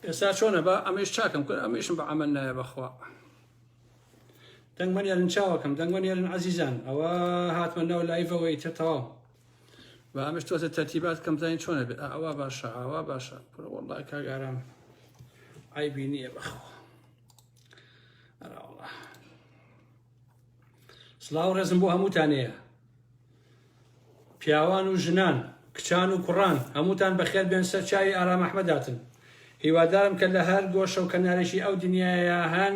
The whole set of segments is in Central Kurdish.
ئێستا چۆنە با ئەمەیش چاکەم کرد ئەمەیشم بە عەمەل نایە بەخوا دەنگ مەنێرن چاوەکەم دەنگ مەنێرن عەزیزان ئەوە هاتمە ناو live ەوە ئیتر تەواو با ئەمەش تۆزە تەرتیبات کەم زانین چۆنە بێت ئەوە باشە ئەوە باشە کورە وەڵڵا کاک ئارام عەیبی نییە بەخوا ئەرا سڵاو ڕێزم بۆ هەمووتان هەیە پیاوان و ژنان، کچان و کوڕان، هەمووتان بەخێر بێن سەر چاوی ئارام ئەحمەداتن. هیوادارم کە لە هەر گۆشە و کەنارێکی ئەو دنیایەیا هەن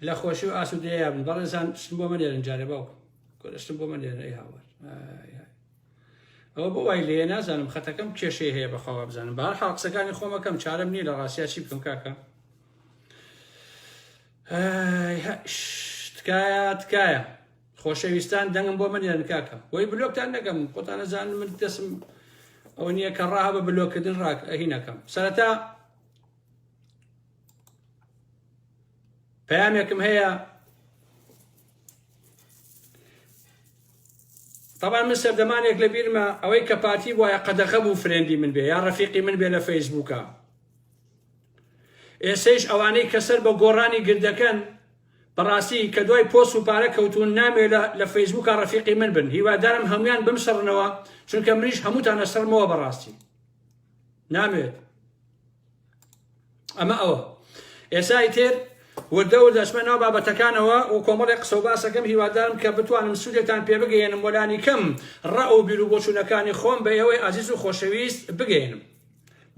لە خۆشی و ئاسوودەییا بن. بەڕێزان شتم بۆ مەنێرن جارێ باوکم. کورە شتم بۆ مەنێرن ئەی هاوار. ئای ئای. ئەوە بۆ وای لێیە نازانم خەتەکەم کێشەی هەیە بەخوا وابزانم. بە هەر حاڵ قسەکانی خۆمەکەم چارەم نییە لە ڕاستیا چی بکەم کاکە. ئای هەش تکایە تکایە. خۆشەویستان دەنگم بۆ مەنێرن کاکە وەی بلۆکتان نەکەم خۆتان ئەزانن من دەسم ئەوە نییە کە ڕاهە بە بلۆکردن ڕاک ئەهینەکەم سەرەتا پەیامێکم هەیە طبعا من سەردەمانێک لە بیرمە ئەوەی کە پارتی وایە قەدەخە بوو friend ی من بێ یا ڕەفیقی من بێ لە فەیسبووکە ئێسەیش ئەوانەی کە سەر بە گۆڕانی گردەکەن بەڕاستی کە دوای پۆست و پارە کەوتوون نامەوێ لە لە فەیسبووکا ڕەفیقی من بن هیوادارم هەموویان بمسڕنەوە چونکە منیش هەمووتان ئەسڕمەوە بەڕاستی نامەوێت ئەمە ئەوە ئێسا ئیتر وردە وردە ئەچمە ناو بابەتەکانەوە و کۆمەڵێک قسە و باسەکەم هیوادارم کە بتوانم سوودێکتان پێ بگەیەنم وەلانی کەم ڕەئ و بیر و بۆچوونەکانی خۆم بە ئێوەی ئازیز و خۆشەویست بگەیەنم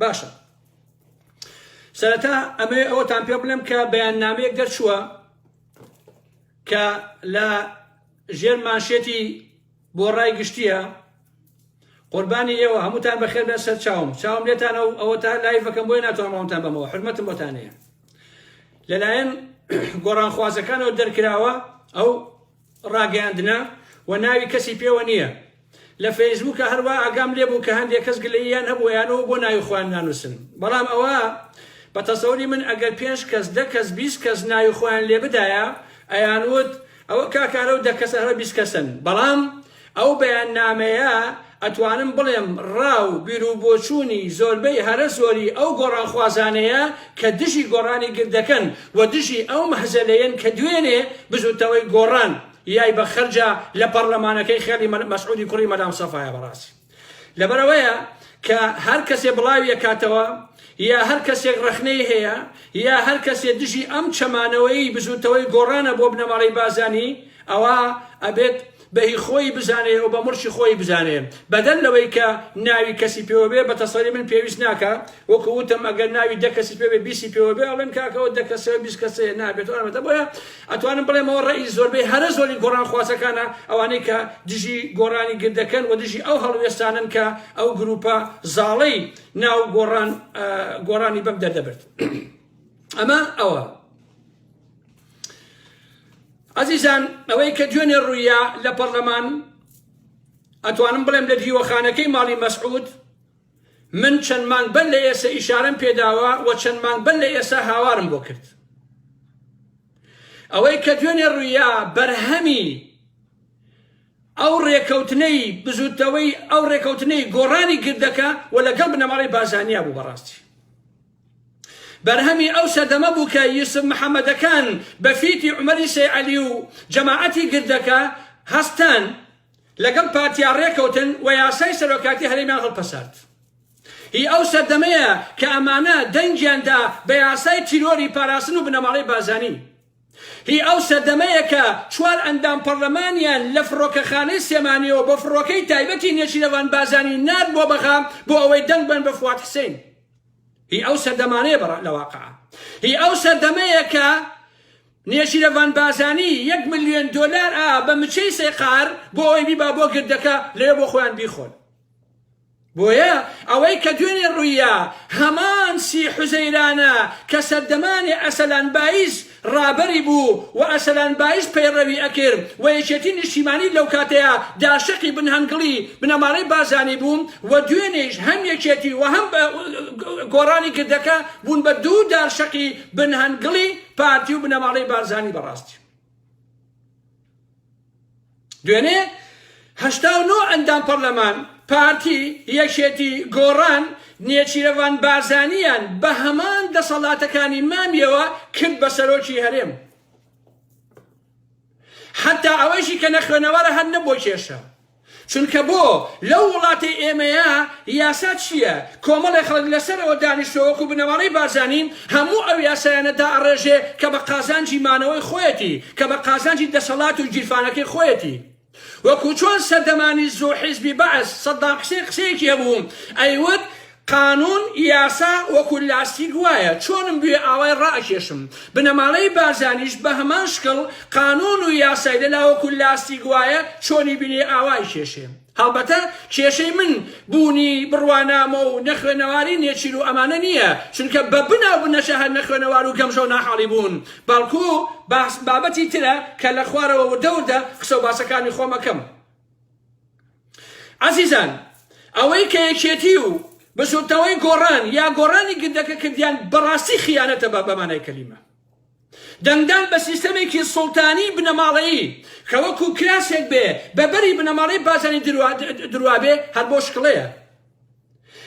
باشە سەرەتا ئەمەوێ ئەوەتان پێ بڵێم کە بەیاننامەیەک دەرچووە کە لە ژێر مانشێتی بۆ ڕای گشتیە قوربانی ئێوە هەمووتان بەخێر بێن سەر چاوم چاوم لێتانە و ئەوە تا live ەکەم بۆیە ناتوانم وەڵامتان بەمەوە حرمەتم بۆتان هەیە لەلایەن گۆڕانخوازەکانەوە دەرکراوە ئەو ڕاگەیاندنە و ناوی کەسی پێوە نییە. لە فەیسبووکا هەروا ئاگام لێ بوو کە هەندێ کەس گلەییان هەبوو ئەیانەوە بۆ ناوی خۆیان نانووسن. بەڵام ئەوە بە تەسەوری من ئەگەر پێنج کەس، دە کەس، 20 کەس ناوی خۆیان لێ بدایە ئەیانوت ئەوە کاکە هەرەو دە کەسە هەرەو 20 کەسن. بەڵام ئەو بەیاننامەیە ئەتوانم بڵێم ڕا و بیروبۆچوونی زۆربەی هەرە زۆری ئەو گۆڕانخوازانەیە کە دژی گۆڕانی گردەکەن و دژی ئەو مەهزەلەیەن کە دوێنێ بزوتنەوەی گۆڕان یای بە خەرجە لە پەڕلەمانەکەی خێڵی مەسعودی کوڕی مەلا مستەفایە بەڕاستی لەبەرئەوەیە کە هەر کەسێ بڵاوی ئەکاتەوە یا هەر کەسێک ڕەخنەی هەیە یا هەر کەسێ دژی ئەم چەمانەوەی بزوتنەوەی گۆڕانە بۆ بنەماڵەی بازانی ئەوا ئەبێت بە هی خۆی بزانێ و بە موڵکی خۆی بزانێ بەدەر لەوەی کە ناوی کەسی پێوە بێ بە تەسەوری من پێویست ناکا وەکو وتم ئەگەر ناوی دە کەسی پێ بێ بیسی پێوە بێ ئەڵێن کاکە ئەوە دە کەسەیە 20 کەسەیە نابێت و ئەمەتە بۆیە ئەتوانم بڵێم ئەوە ڕەئی زۆربەی هەرە زۆری گۆڕانخوازەکانە ئەوانەی کە دژی گۆڕانی گردەکەن و دژی ئەو هەڵوێستانەن کە ئەو گروپە زاڵەی ناو گۆڕان گۆڕانی بەم دەردەبرد ئەمە ئەوە ئەزیزان ئەوەی کە دوێنێ ڕوویا لە پەڕلەمان ئەتوانم بڵێم لە دیوەخانەکەی ماڵی مەسعود من چەند مانگ بەر لە ئێسە ئیشارەم پێداوە و چەند مانگ بەر لە ئێسە هاوارم بۆ کرد ئەوەی کە دوێنێ ڕوویا بەرهەمی ئەو ڕێکەوتنەی بزوتەوەی ئەو ڕێکەوتنەی گۆڕانی گردەکە و لەگەڵ بنەماڵەی بازانیا بوو بەڕاستی بەرهەمی ئەو سەردەمە بوو کە یوسف محەمەدەکان بە فیتی عومەری سەی عەلی و جەماعەتی گردەکە هەستان لەگەڵ پارتیا ڕێکەوتن و یاسای سەرۆکاتی هەرێمیان هەڵپەسارد. هی ئەو سەردەمەیە کە ئەمانە دەنگیان دا بە یاسای تیرۆری پاراستن و بنەماڵەی بارزانی. هی ئەو سەردەمەیە کە چوار ئەندام پەڕلەمانیان لە فڕۆکەخانەی سلێمانیەوە بە فڕۆکەی تایبەتی نێچیرەڤان بارزانی نارد بۆ بەغا بۆ ئەوەی دەنگ بەن بە فواد حسین. هی ئەو سەردەمانەیە بە لە واقع هی ئەو سەردەمەیە کە نێچیرەڤان بارزانی یەک ملیۆن دۆلار ئا بە مچەی سێقار بۆ ئەوەی بیبا بۆ گردەکە لەوێ بۆ خۆیان بیخۆن. بۆیە ئەوەی کە دوێنێ ڕوویا هەمان سی حوزەیرانە کە سەردەمانێ ئەسەلان بایز ڕابەری بوو و ئەسەلان بایز پەیڕەوی ئەکرد و یەکێتی نیشتیمانی لەو کاتەیا داشەقی بن هەنگڵی بنەماڵەی بارزانی بوو و دوێنێیش هەم یەکێتی و هەم گۆڕانی گردەکە بوون بە دوو دارشەقی بن هەنگڵی پارتی و بنەماڵەی بارزانی بەڕاستی دوێنێ 89 ئەندام پەرلەمان، پارتی، یەکێتی، گۆڕان، نێچیرەڤان بارزانیان بە هەمان دەسەڵاتەکانی مامیەوە کرد بە سەرۆکی هەرێم. حەتا ئەوەیشی کە نەخوێنەوارە هەر نەبووە کێشە. چونکە بۆ لەو وڵاتەی ئێمەیە یاسا چییە؟ کۆمەڵێ خەڵک لەسەرەوە دانیشتووە وەکو بنەماڵەی بارزانی هەموو ئەو یاسایانە دائەڕێژێ کە بە قازانجی مانەوەی خۆیەتی، کە بە قازانجی دەسەڵات و گیرفانەکەی خۆیەتی. وەکو چۆن سەردەمانی زوو حیزبی بەعس سەدام حسین قسەیەکی هەبوو ئەیوت قانون یاسا وەکو لاستیک وایە چۆنم بوێ ئاوای ڕائەکێشم بنەماڵەی بارزانیش بەهەمان شکڵ قانون و یاسای لەلا وەکو لاستیک وایە چۆنی بینێ ئاوای کێشێ هەڵبەتە کێشەی من بوونی بڕوانامە و نەخوێنەواری نێچیر و ئەمانە نییە چونکە بە بنا و بنەچە هەر نەخوێنەوار و گەمژە و ناحاڵی بوون بەڵکو باس بابەتی ترە کە لە خوارەوە وردە وردە قسە و باسەکانی خۆم ئەکەم. عەزیزان ئەوەی کە یەکێتی و بزوتنەوەی گۆڕان یا گۆڕانی گردەکە کردیان بەڕاستی خیانەتە بە بەمانای کەلیمە. دەنگدان بە سیستەمێکی سوڵتانی بنەماڵەیی کە وەکو کراسێک بێ بە بەری بنەماڵەی بارزانی دروابێ هەر بۆ شکڵەیە.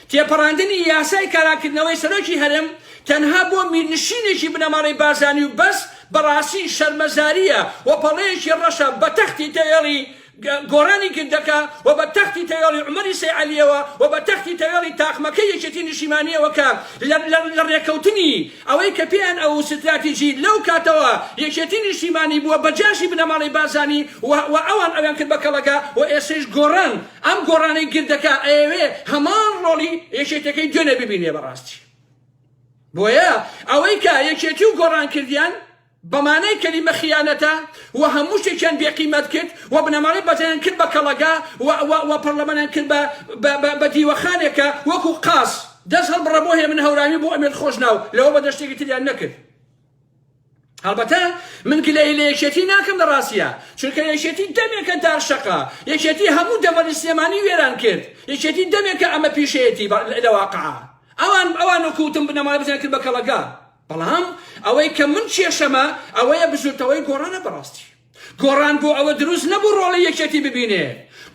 تێپەڕاندنی یاسای کاراکردنەوەی سەرۆکی هەرێم تەنها بۆ میرنشینێکی بنەماڵەی بارزانی و بەس بەڕاستی شەرمەزارییە و پەڵەیەکی ڕەشە بە تەختی تەوێڵی گۆڕانی گردەکە و بە تەختی تەوێڵی عومەری سەی عەلیەوە و بە تەختی تەوێڵی تاقمەکەی یەکێتی نیشتیمانیەوە کە لە ڕێکەوتنی ئەوەی کە پێیان ئەو ستراتیجی لەو کاتەوە یەکێتی نیشتیمانی بووە بە جاشی بنەماڵەی بارزانی و ئەوان ئەویان کرد بە کەڵەگا و ئێستەیش گۆڕان ئەم گۆڕانەی گردەکە ئەیەوێ هەمان ڕۆڵی یەکێتیەکەی دوێنێ ببینێ بەڕاستی بۆیە ئەوەی کە یەکێتی و گۆڕان کردیان بەمانای کەلیمە خیانەتە و هەموو شتێکیان بێقیمەت کرد و بنەماڵەی بەجەیان کرد بە کەڵەگا و و پەرلەمانیان کرد بە بە دیوەخانێکە وەکو قاز دەست هەڵبڕە بۆ هێمن هەورامی بۆ ئەمێر خۆشناو لەوە بە دەشتێکی تریان نەکرد. هەڵبەتە من گلەیی لە یەکێتی ناکەم لە ڕاستیا چونکە یەکێتی دەمێکە دار شەقە یەکێتی هەموو دەڤەری سلێمانی وێران کرد یەکێتی دەمێکە ئەمە پیشەیەتی لە واقعا ئەوان ئەوان وەکو وتم بنەماڵە بزیان کرد بە کەڵەگا بەڵام ئەوەی کە من کێشەمە ئەوەیە بزوتەوەی گۆڕانە بەڕاستی گۆڕان بۆ ئەوە دروست نەبوو ڕۆڵی یەکێتی ببینێ.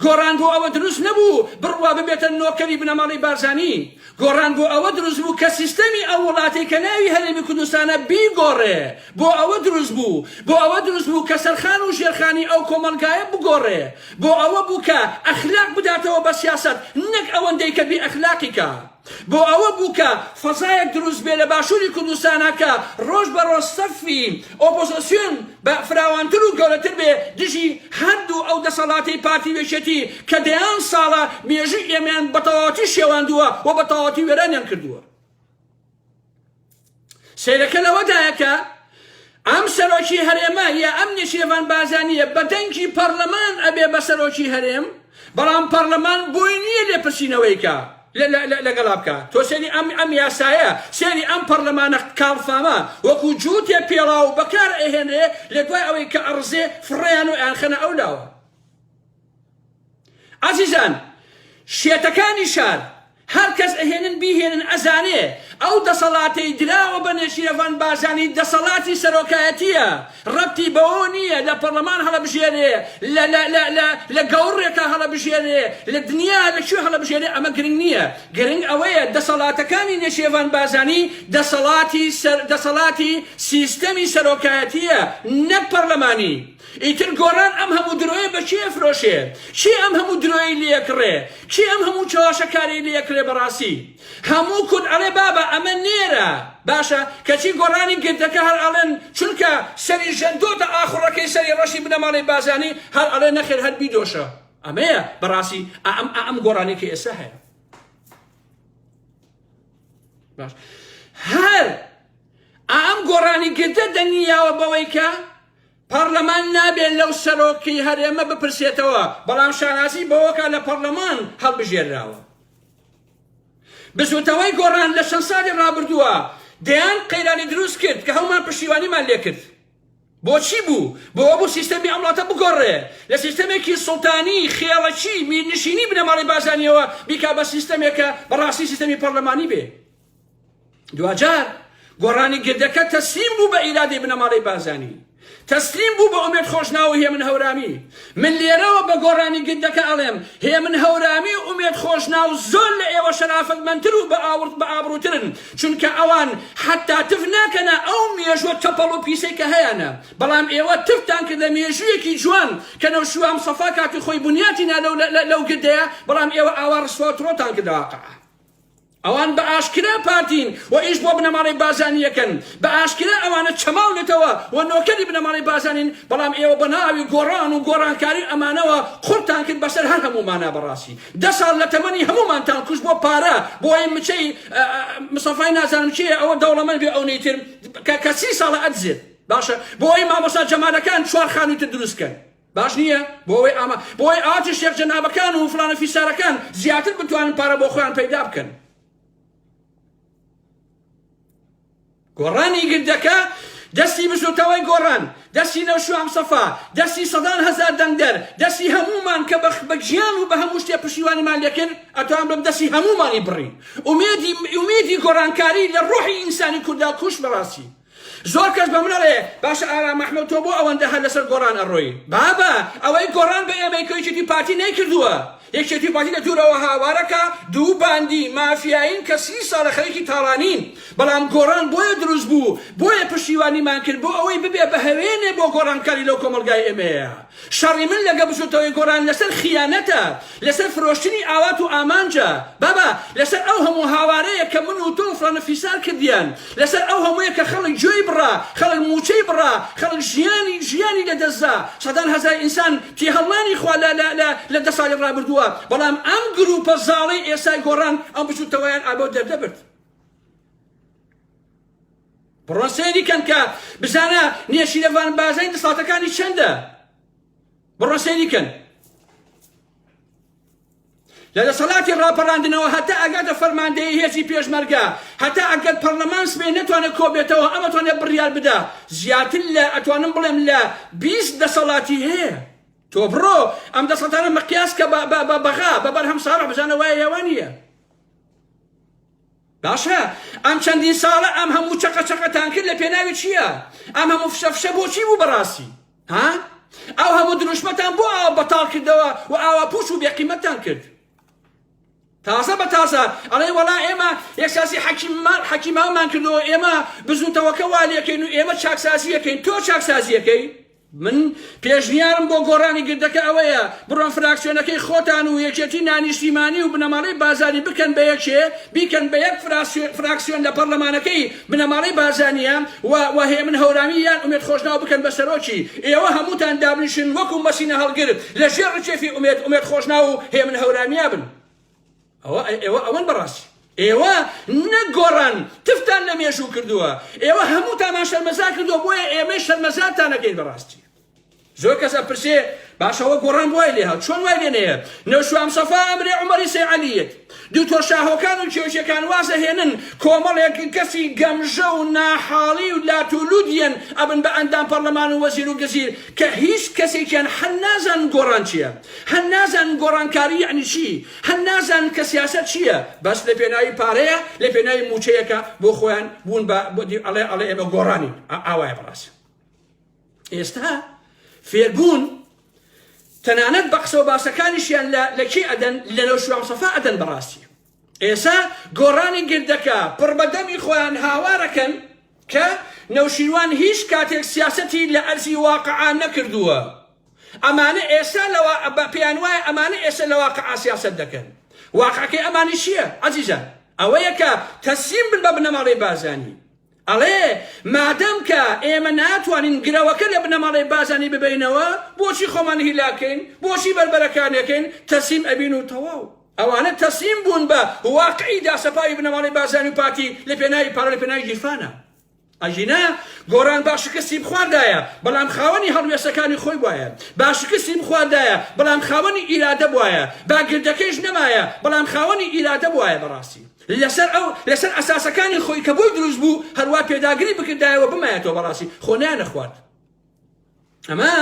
گۆڕان بۆ ئەوە دروست نەبوو بڕوا ببێتە نۆکەری بنەماڵەی بارزانی. گۆڕان بۆ ئەوە دروست بوو کە سیستەمی ئەو وڵاتەی کە ناوی هەرێمی کوردستانە بیگۆڕێ. بۆ ئەوە دروست بوو. بۆ ئەوە دروست بوو کە سەرخان و ژێرخانی ئەو کۆمەڵگایە بگۆڕێ. بۆ ئەوە بوو کە ئەخلاق بداتەوە بە سیاسەت نەک ئەوەندەی کە بی ئەخلاقی کا. بۆ ئەوە بوو کە فەزایەک دروست بێ لە باشووری کوردستانا کە ڕۆژ بە ڕۆژ سەفی ئۆپۆزۆسیۆن بە فراوانتر و گەورەتر بێ دژی هەردوو ئەو دەسەڵاتەی پارتی و یەکێتی کە دەیان ساڵە مێژووی ئێمەیان بە تەواوەتی شێواندووە و بە تەواوەتی وێرانیان کردووە. سەیرەکە لەوەدایە کە ئەم سەرۆکی هەرێمە یا ئەم نێچیرڤان بارزانییە بە دەنگی پەڕلەمان ئەبێ بە سەرۆکی هەرێم، بەڵام پەڕلەمان بۆی نییە لێپرسینەوەی کا لەگەڵا بکا. تۆ سەیری ئەم ئەم یاسایە، سەیری ئەم پەڕلەمانە کاڵفامە وەکو جووتێ پێڵاو بەکار ئەهێنرێ لە دوای ئەوەی کە ئەڕزێ فڕێیان و ئەیانخەنە ئەو لاوە. عەزیزان شێتەکانی شار هەر کەس ئەهێنن بیهێنن ئەزانێ ئەو دەسەڵاتەی دراوە بە نێچیرەڤان بارزانی دەسەڵاتی سەرۆکایەتیە ڕەبتی بەوە نیە لە پەڕلەمان هەڵەبژێرێ لە لە لە لە لە گەوڕێکا هەڵەبژێرێ لە دنیا لە کوێ هەڵەبژێرێ ئەمە گرنگ نیە گرنگ ئەوەیە دەسەڵاتەکانی نێچیرەڤان بارزانی دەسەڵاتی سەر دەسەڵاتی سیستەمی سەرۆکایەتیە نەک پەڕلەمانی. ئیتر گۆڕان ئەم هەموو درۆیە بە کێ ئەفرۆشێ؟ کێ ئەم هەموو درۆیەی لێ ئەکڕێ؟ کێ ئەم هەموو چەواشەکاریەی لێ ئەکرێ بەڕاستی هەموو کورد ئەڵێ بابە ئەمە نێرە باشە کەچی گۆڕانی گردەکە هەر ئەڵێن چونکە سەری ژەندۆتە ئاخوڕەکەی سەری ڕەشی بنەماڵەی بازانی هەر ئەڵێ نەخێر هەر بیدۆشە ئەمەیە بەڕاستی ئەم ئەم گۆڕانی کە ئێستا هەیە باش هەر ئەم گۆڕانی گردە دەنگی یاوە بەوەی کە پەڕلەمان نابێ لەو سەرۆکی هەرێمە بپرسێتەوە، بەڵام شانازی بەوەکا لە پەڕلەمان هەڵبژێرراوە. بزوتنەوەی گۆڕان لە چەند ساڵی ڕابردووە دەیان قەیرانی دروست کرد کە هەموومان پشتیوانیمان لێکرد. بۆچی بوو؟ بۆ ئەوە بوو سیستەمی ئەم وڵاتە بگۆڕێ لە سیستەمێکی سوڵتانی، خێڵەکی، میرنشینی بنەماڵەی بارزانییەوە بیکا بە سیستەمێک کە بەڕاستی سیستەمی پەڕلەمانی بێ. دواجار گۆڕانی گردەکە تەسلیم بوو بە ئیرادەی بنەماڵەی بارزانی. تەسلیم بوو بە ئومێد خۆشناو و هێمن هەورامی. من لێرەوە بە گۆڕانی گردەکە ئەڵێم هێمن هەورامی و ئومێد خۆشناو زۆر لە ئێوە شەرافەتمەندتر و بە ئابڕووترن چونکە ئەوان حەتتا تف ناکەنە ئەو مێژووە چەپەڵ و پیسەی کە هەیانە بەڵام ئێوە تفتان کردە مێژوویەکی جوان کە نەوشیروان مستەفا کاتی خۆی بنیاتی نا لەو گردەیە بەڵام ئێوە ئاوا ڕسوا و تڕۆتان کردە واقع. ئەوان بە ئاشکرا پارتین و ئیش بۆ بنەماڵەی بارزانی ئەکەن، بە ئاشکرا ئەوانە چەماونەتەوە و نۆکەری بنەماڵەی بارزانین، بەڵام ئێوە بە ناوی گۆڕان و گۆڕانکاری و ئەمانەوە قوڕتان کرد بەسەر هەر هەموومانا بەڕاستی دە ساڵ لە تەمەنی هەموومانتان کوشت بۆ پارە بۆ ئەوەی مچەی مستەفای نازانم کێیە ئەوە دەوڵەمەند بێ ئەونەی تر کە سی ساڵە ئەدزێت باشە بۆ ئەوەی مامۆستا جەمالەکان چوار خانووی تر دروست کەن. باش نییە بۆ ئەوەی ئاما بۆ ئەوەی ئاواتی شێخ جەنابەکان و فلانە فیسارەکان زیاتر بتوانن پارە بۆ خۆیان پەیدا بکەن. گۆڕانی گردەکە دەستی بزوتەوەی گۆڕان دەستی نەوشوام سەفا دەستی سەدان هەزار دەنگدەر دەستی هەمومان کە بە گیان و بە هەموو شتێ پشیوانیمان لێکرد ئەتوان بڵێم دەستی هەمومانی بڕی ئومێدی ئومێدی گۆڕانکاری لە ڕۆحی ئینسانی کوردا کوش بەڕاستی زۆر کەس بە من ئەڵێ باشە ئارام ئەحمەد تۆ بۆ ئەوەندە هەر لەسەر گۆڕان ئەڕۆی؟ بابە ئەوەی گۆڕان بە ئێمەی کە یەکێتی پارتی نەیکردووە یەکێتی پارتی لە دوورەوە هاوارەکا دوو باندی مافیایین کە سی ساڵە خەریکی تاڵانین بەڵام گۆڕان بۆیە دروست بوو بۆیە پشتیوانیمان کرد بۆ ئەوەی ببێ بە هەوێنێ بۆ گۆڕانکاری لەو کۆمەڵگای ئێمەیە شەڕی من لەگە بزوتەوەی گۆڕان لەسەر خیانەتە، لەسەر فرۆشتنی ئاوات و ئامانجە. بابە، لەسەر ئەو هەموو هاوارەیە کە من و تۆ و فڵان و فیسار کردیان. لەسەر ئەو هەموویە کە خەڵک گوێی بڕا، خەڵک مووچەی بڕا، خەڵک ژیانی ژیانی لەدەستدا. سەدان هەزار ئینسان تێهەڵنانی خوا لە لە لە لە دە ساڵی ڕابردووە. بەڵام ئەم گرووپە زاڵەی ئێستای گۆڕان ئەم بزوتەوەیان ئابەو دەردە برد. بڕۆن سەیری کەن کە بزانە نێچیرەڤان بارزانی دەسەڵاتەکانی چەندە بڕۆن سەیری کەن لە دەسەڵاتی ڕاپەڕاندنەوە هەتا ئەگاتە فەرماندەیی هێزی پێشمەرگە هەتا ئەگەر پەرلەمان سبەی نەتوانێت کۆبێتەوە ئەمە توانێت بڕیار بدا زیاتر لە ئەتوانم بڵێم لە 20 دەسەڵاتی هەیە تۆ بڕۆ ئەم دەسەڵاتانە مقیاس کە بە بەغا بە بەرهەم ساڵح بزانە وایە یا وا نییە باشە ئەم چەندین ساڵە ئەم هەموو چەقە چەقەتان کرد لە پێناوی چییە؟ ئەم هەموو فشە فشە بۆچی بوو بەڕاستی؟ ها؟ ئەو هەموو دروشمەتان بۆ ئاوا بەتاڵ کردەوە و ئاوا پوچ و بێقیمەتتان کرد؟ تازە بە تازە ئەڵێ وەڵا ئێمە یەکساسی حەکیممان حەکیمامان کردەوە ئێمە بزوتەوەکە والێکەین و ئێمە چاکسازیەکەین تۆ چاکسازیەکەی من پێشنیارم بۆ گۆڕانی گردەکە ئەوەیە بڕۆن فراکسیۆنەکەی خۆتان و یەکێتی نانیشتیمانی و بنەماڵەی بارزانی بکەن بە یەکێ بیکەن بە یەک فراکسیۆن لە پەڕلەمانەکەی بنەماڵەی بارزانیە و و هێمن هەورامی یان ئومێد خۆشناو بکەن بە سەرۆکی ئێوە هەمووتان دابنیشن وەکو مەسینە هەڵگر لە ژێر ڕکێفی ئومێد ئومێد خۆشناو و هێمن هەورامیە بن. ئەوە ئێوە ئەوەن بەڕاستی ئێوە نەک گۆڕان تفتان لە مێژوو کردووە ئێوە هەمووتانمان شەرمەزار کردووە بۆیە ئێمەی شەرمەزارتان ئەکەین بەڕاستی زۆر کەس ئەپرسێ باشەوە گۆڕان وای لێ هات چۆن وای لێ نەیە نەوشوام سەفا ئەمرێ عومەری سەی عەلیت دکتۆر شاهۆکان و کێوچەکان وازە هێنن کۆمەڵێک کەسی گەمژە و ناحاڵی و لاتولودیەن ئەبن بە ئەندام پەرلەمان و وەزیر و گزیر کە هیچ کەسێکیان حەل نازانن گۆڕان چییە هەر نازانن گۆڕانکاری یەعنی چی، هەر نازانن کە سیاسەت چییە، بەس لە پێناوی پارەیە، لە پێناوی مووچەیەکە بۆ خۆیان بوون بە ئەڵێ ئەڵێ ئێمە گۆڕانین، ئاوایە بەڕاستی. ئێستا فێربوون تەنانەت بە قسە و باسەکانیشیان لە کێ ئەدەن لە نەوشیروان مستەفا ئەدەن بەڕاستی. ئێسا گۆڕانی گردەکە پڕ بە دەمی خۆیان هاوارەکەن کە نەوشیروان هیچ کاتێک سیاسەتی لە ئەرزی واقعا نەکردووە. ئەمانە ئێستا لە وا پێیان وایە ئەمانە ئێستا لە واقعا سیاسەت دەکەن. واقعەکەی ئەمانی چییە عەزیزان؟ ئەوەیە کە تەسلیم بن بە بنەماڵەی بارزانی. ئەڵێ مادەم کە ئێمە ناتوانین گرەوەکە لە بنەماڵەی بارزانی ببەینەوە، بۆچی خۆمان هیلاک کەین؟ بۆچی بەربەرەکانێ کەین؟ تەسلیم ئەبین و تەواو. ئەوانە تەسلیم بوون بە واقعی داسەپاوی بنەماڵەی بارزانی و پارتی لە پێناوی پارە لە پێناوی گیرفانە. ئەگینا گۆڕان با شکستی بخواردایە بەڵام خاوەنی هەڵوێستەکانی خۆی بوایە، با شکستی بخواردایە بەڵام خاوەنی ئیرادە بوایە، با گردەکەیش نەمایە بەڵام خاوەنی ئیرادە بوایە بەڕاستی لەسەر ئەو لەسەر ئەساسەکانی خۆی کە بۆی دروست بوو هەروا پێداگری بکردایە و بمایەتەوە بەڕاستی خۆ نەیانەخوارد. ئەمە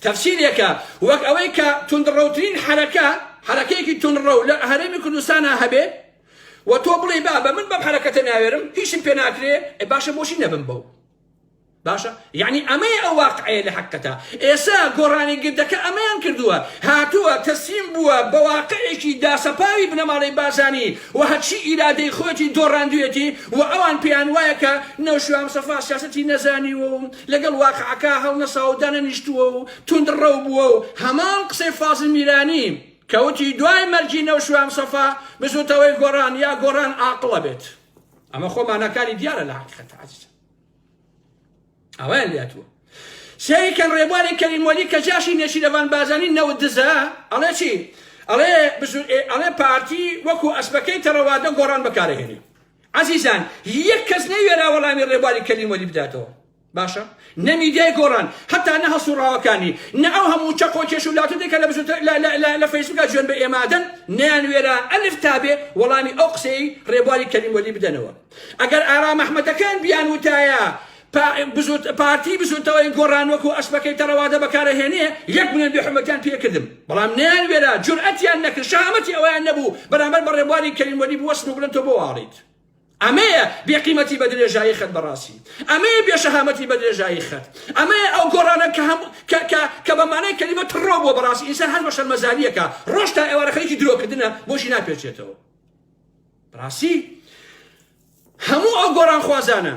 تەفسیرێکە وەک ئەوەی کە توندڕەوترین حەرەکە حەرەکەیەکی توندڕەو لە هەرێمی کوردستانا هەبێ و تۆ بڵێی بابە من بەم حەرەکەتە ناوێرم هیچم پێ ناکرێ ئێ باشە بۆچی نەبم بەو؟ باشە یعنی ئەمەیە ئەو واقعەیە لە حەقەتە ئێسا گۆڕانی گردەکە ئەمەیان کردووە هاتووە تەسلیم بووە بە واقعێکی داسەپاوی بنەماڵەی بازانی و هەرچی ئیرادەی خۆیەتی دۆڕاندویەتی و ئەوان پێیان وایە کە نەوشیروان مستەفا سیاسەتی نەزانیوە و لەگەڵ واقعەکە هەڵنەساوە و دانەنیشتووە و توندڕەو بووە و هەمان قسەی فازل میرانی کە وتی دوای مەرگی نەوشیروان مستەفا بزوتەوەی گۆڕان یا گۆڕان ئاقڵە بێت. ئەمە خۆ ماناکانی دیارە لە حەقیقەتە عەزیزم. ئەوەیان لاتووە سەیری کەن ڕێبواری کەریم وەلی کە جاشی نێچیرەڤان بارزانی نەوت دزە ئەڵێ چی ئەڵێ ئەڵێ پارتی وەکو ئەسپەکەی تەڕەوادە گۆڕان بەکارهێنێ عەزیزان یەک کەس نەیوێرا وەڵامی ڕێبواری کەریم وەلی بداتەوە باشە نە میدیای گۆڕان هەتا نە هەڵسوڕاوەکانی نە ئەو هەموو چەقۆ کێش و لاتودێکە لە بزوت لە فەیسبوکا جوێن بە ئێمادەن نیان وێرا ئەلف تابێ وەڵامی ئەو قسەی ڕێبواری کەریم وەلی بدەنەوە ئەگەر ئارام ئەحمەدەکان بیان وتایە پارتی بزوتەوەی گۆڕان وەکو ئەسپەکەی تەڕەوادە بەکارەهێنێ یەک ملیۆن بێ حورمەتیان پێکردم بەڵام نەیان وێرا جورئەتیان نەکرد شەهامەتی ئەوەیان نەبوو بەرامبەر بە ڕێبواری کەریم وەلی بوەستن و بڵێن تۆ بۆ واڵیت ئەمەیە بێقیمەتی بە درێژایی خەت بەڕاستی ئەمەیە بێشەهامەتی بە درێژایی خەت ئەمەیە ئەو گۆڕانە کە هەم کە کە کە بە مانای کەلیمە تڕۆ بووە بەڕاستی ئینسان هەر بە شەرمەزاریەکە ڕۆژ تا ئێوارە خەریکی درۆکردنە بۆشی ناپێچێتەوە بەڕاستی هەموو ئەو گۆڕانخوازانە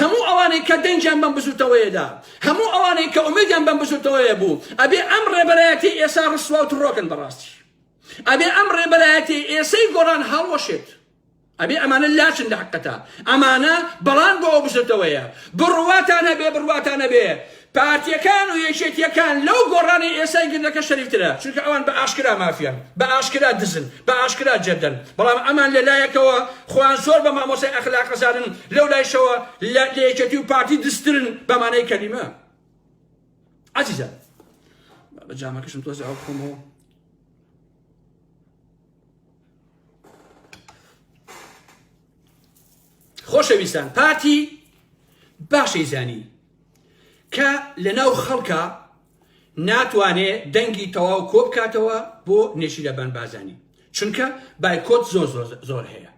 هەموو ئەوانەی کە دەنگیان بەم بزوتەوەیەدا هەموو ئەوانەی کە ئومێدیان بەم بزوتەوەیە بوو ئەبێ ئەم ڕێبەرایەتی ئێسا ڕسوا و تڕۆکن بەڕاستی ئەبێ ئەم ڕێبەرایەتی ئێسەی گۆڕان هەڵوەشێت ئەبێ ئەمانە لاچن لە حقەتا ئەمانە بەڵان بۆ ئەو بزوتەوەیە بڕواتان هەبێ بڕواتان هەبێ پارتیەکان و یەکێتیەکان لەو گۆڕانەی ئێستای گردەکە شەریفترە چونکە ئەوان بە ئاشکرا مافیان بە ئاشکرا دزن بە ئاشکرا جەردەن بەڵام ئەمان لە لایەکەوە خۆیان زۆر بە مامۆستای ئەخلاق ئەزانن لەو لایشەوە لە یەکێتی و پارتی دزترن بە مانای کەلیمە عەزیزان بە جامەکەشم تۆزێ ئاو بخۆمەوە. خۆشەویستان پارتی باشەی زانی کە لەناو خەڵکا ناتوانێ دەنگی تەواو کۆبکاتەوە بۆ نێچیرەبان بارزانی چونکە بایکۆت زۆر زۆر زۆر هەیە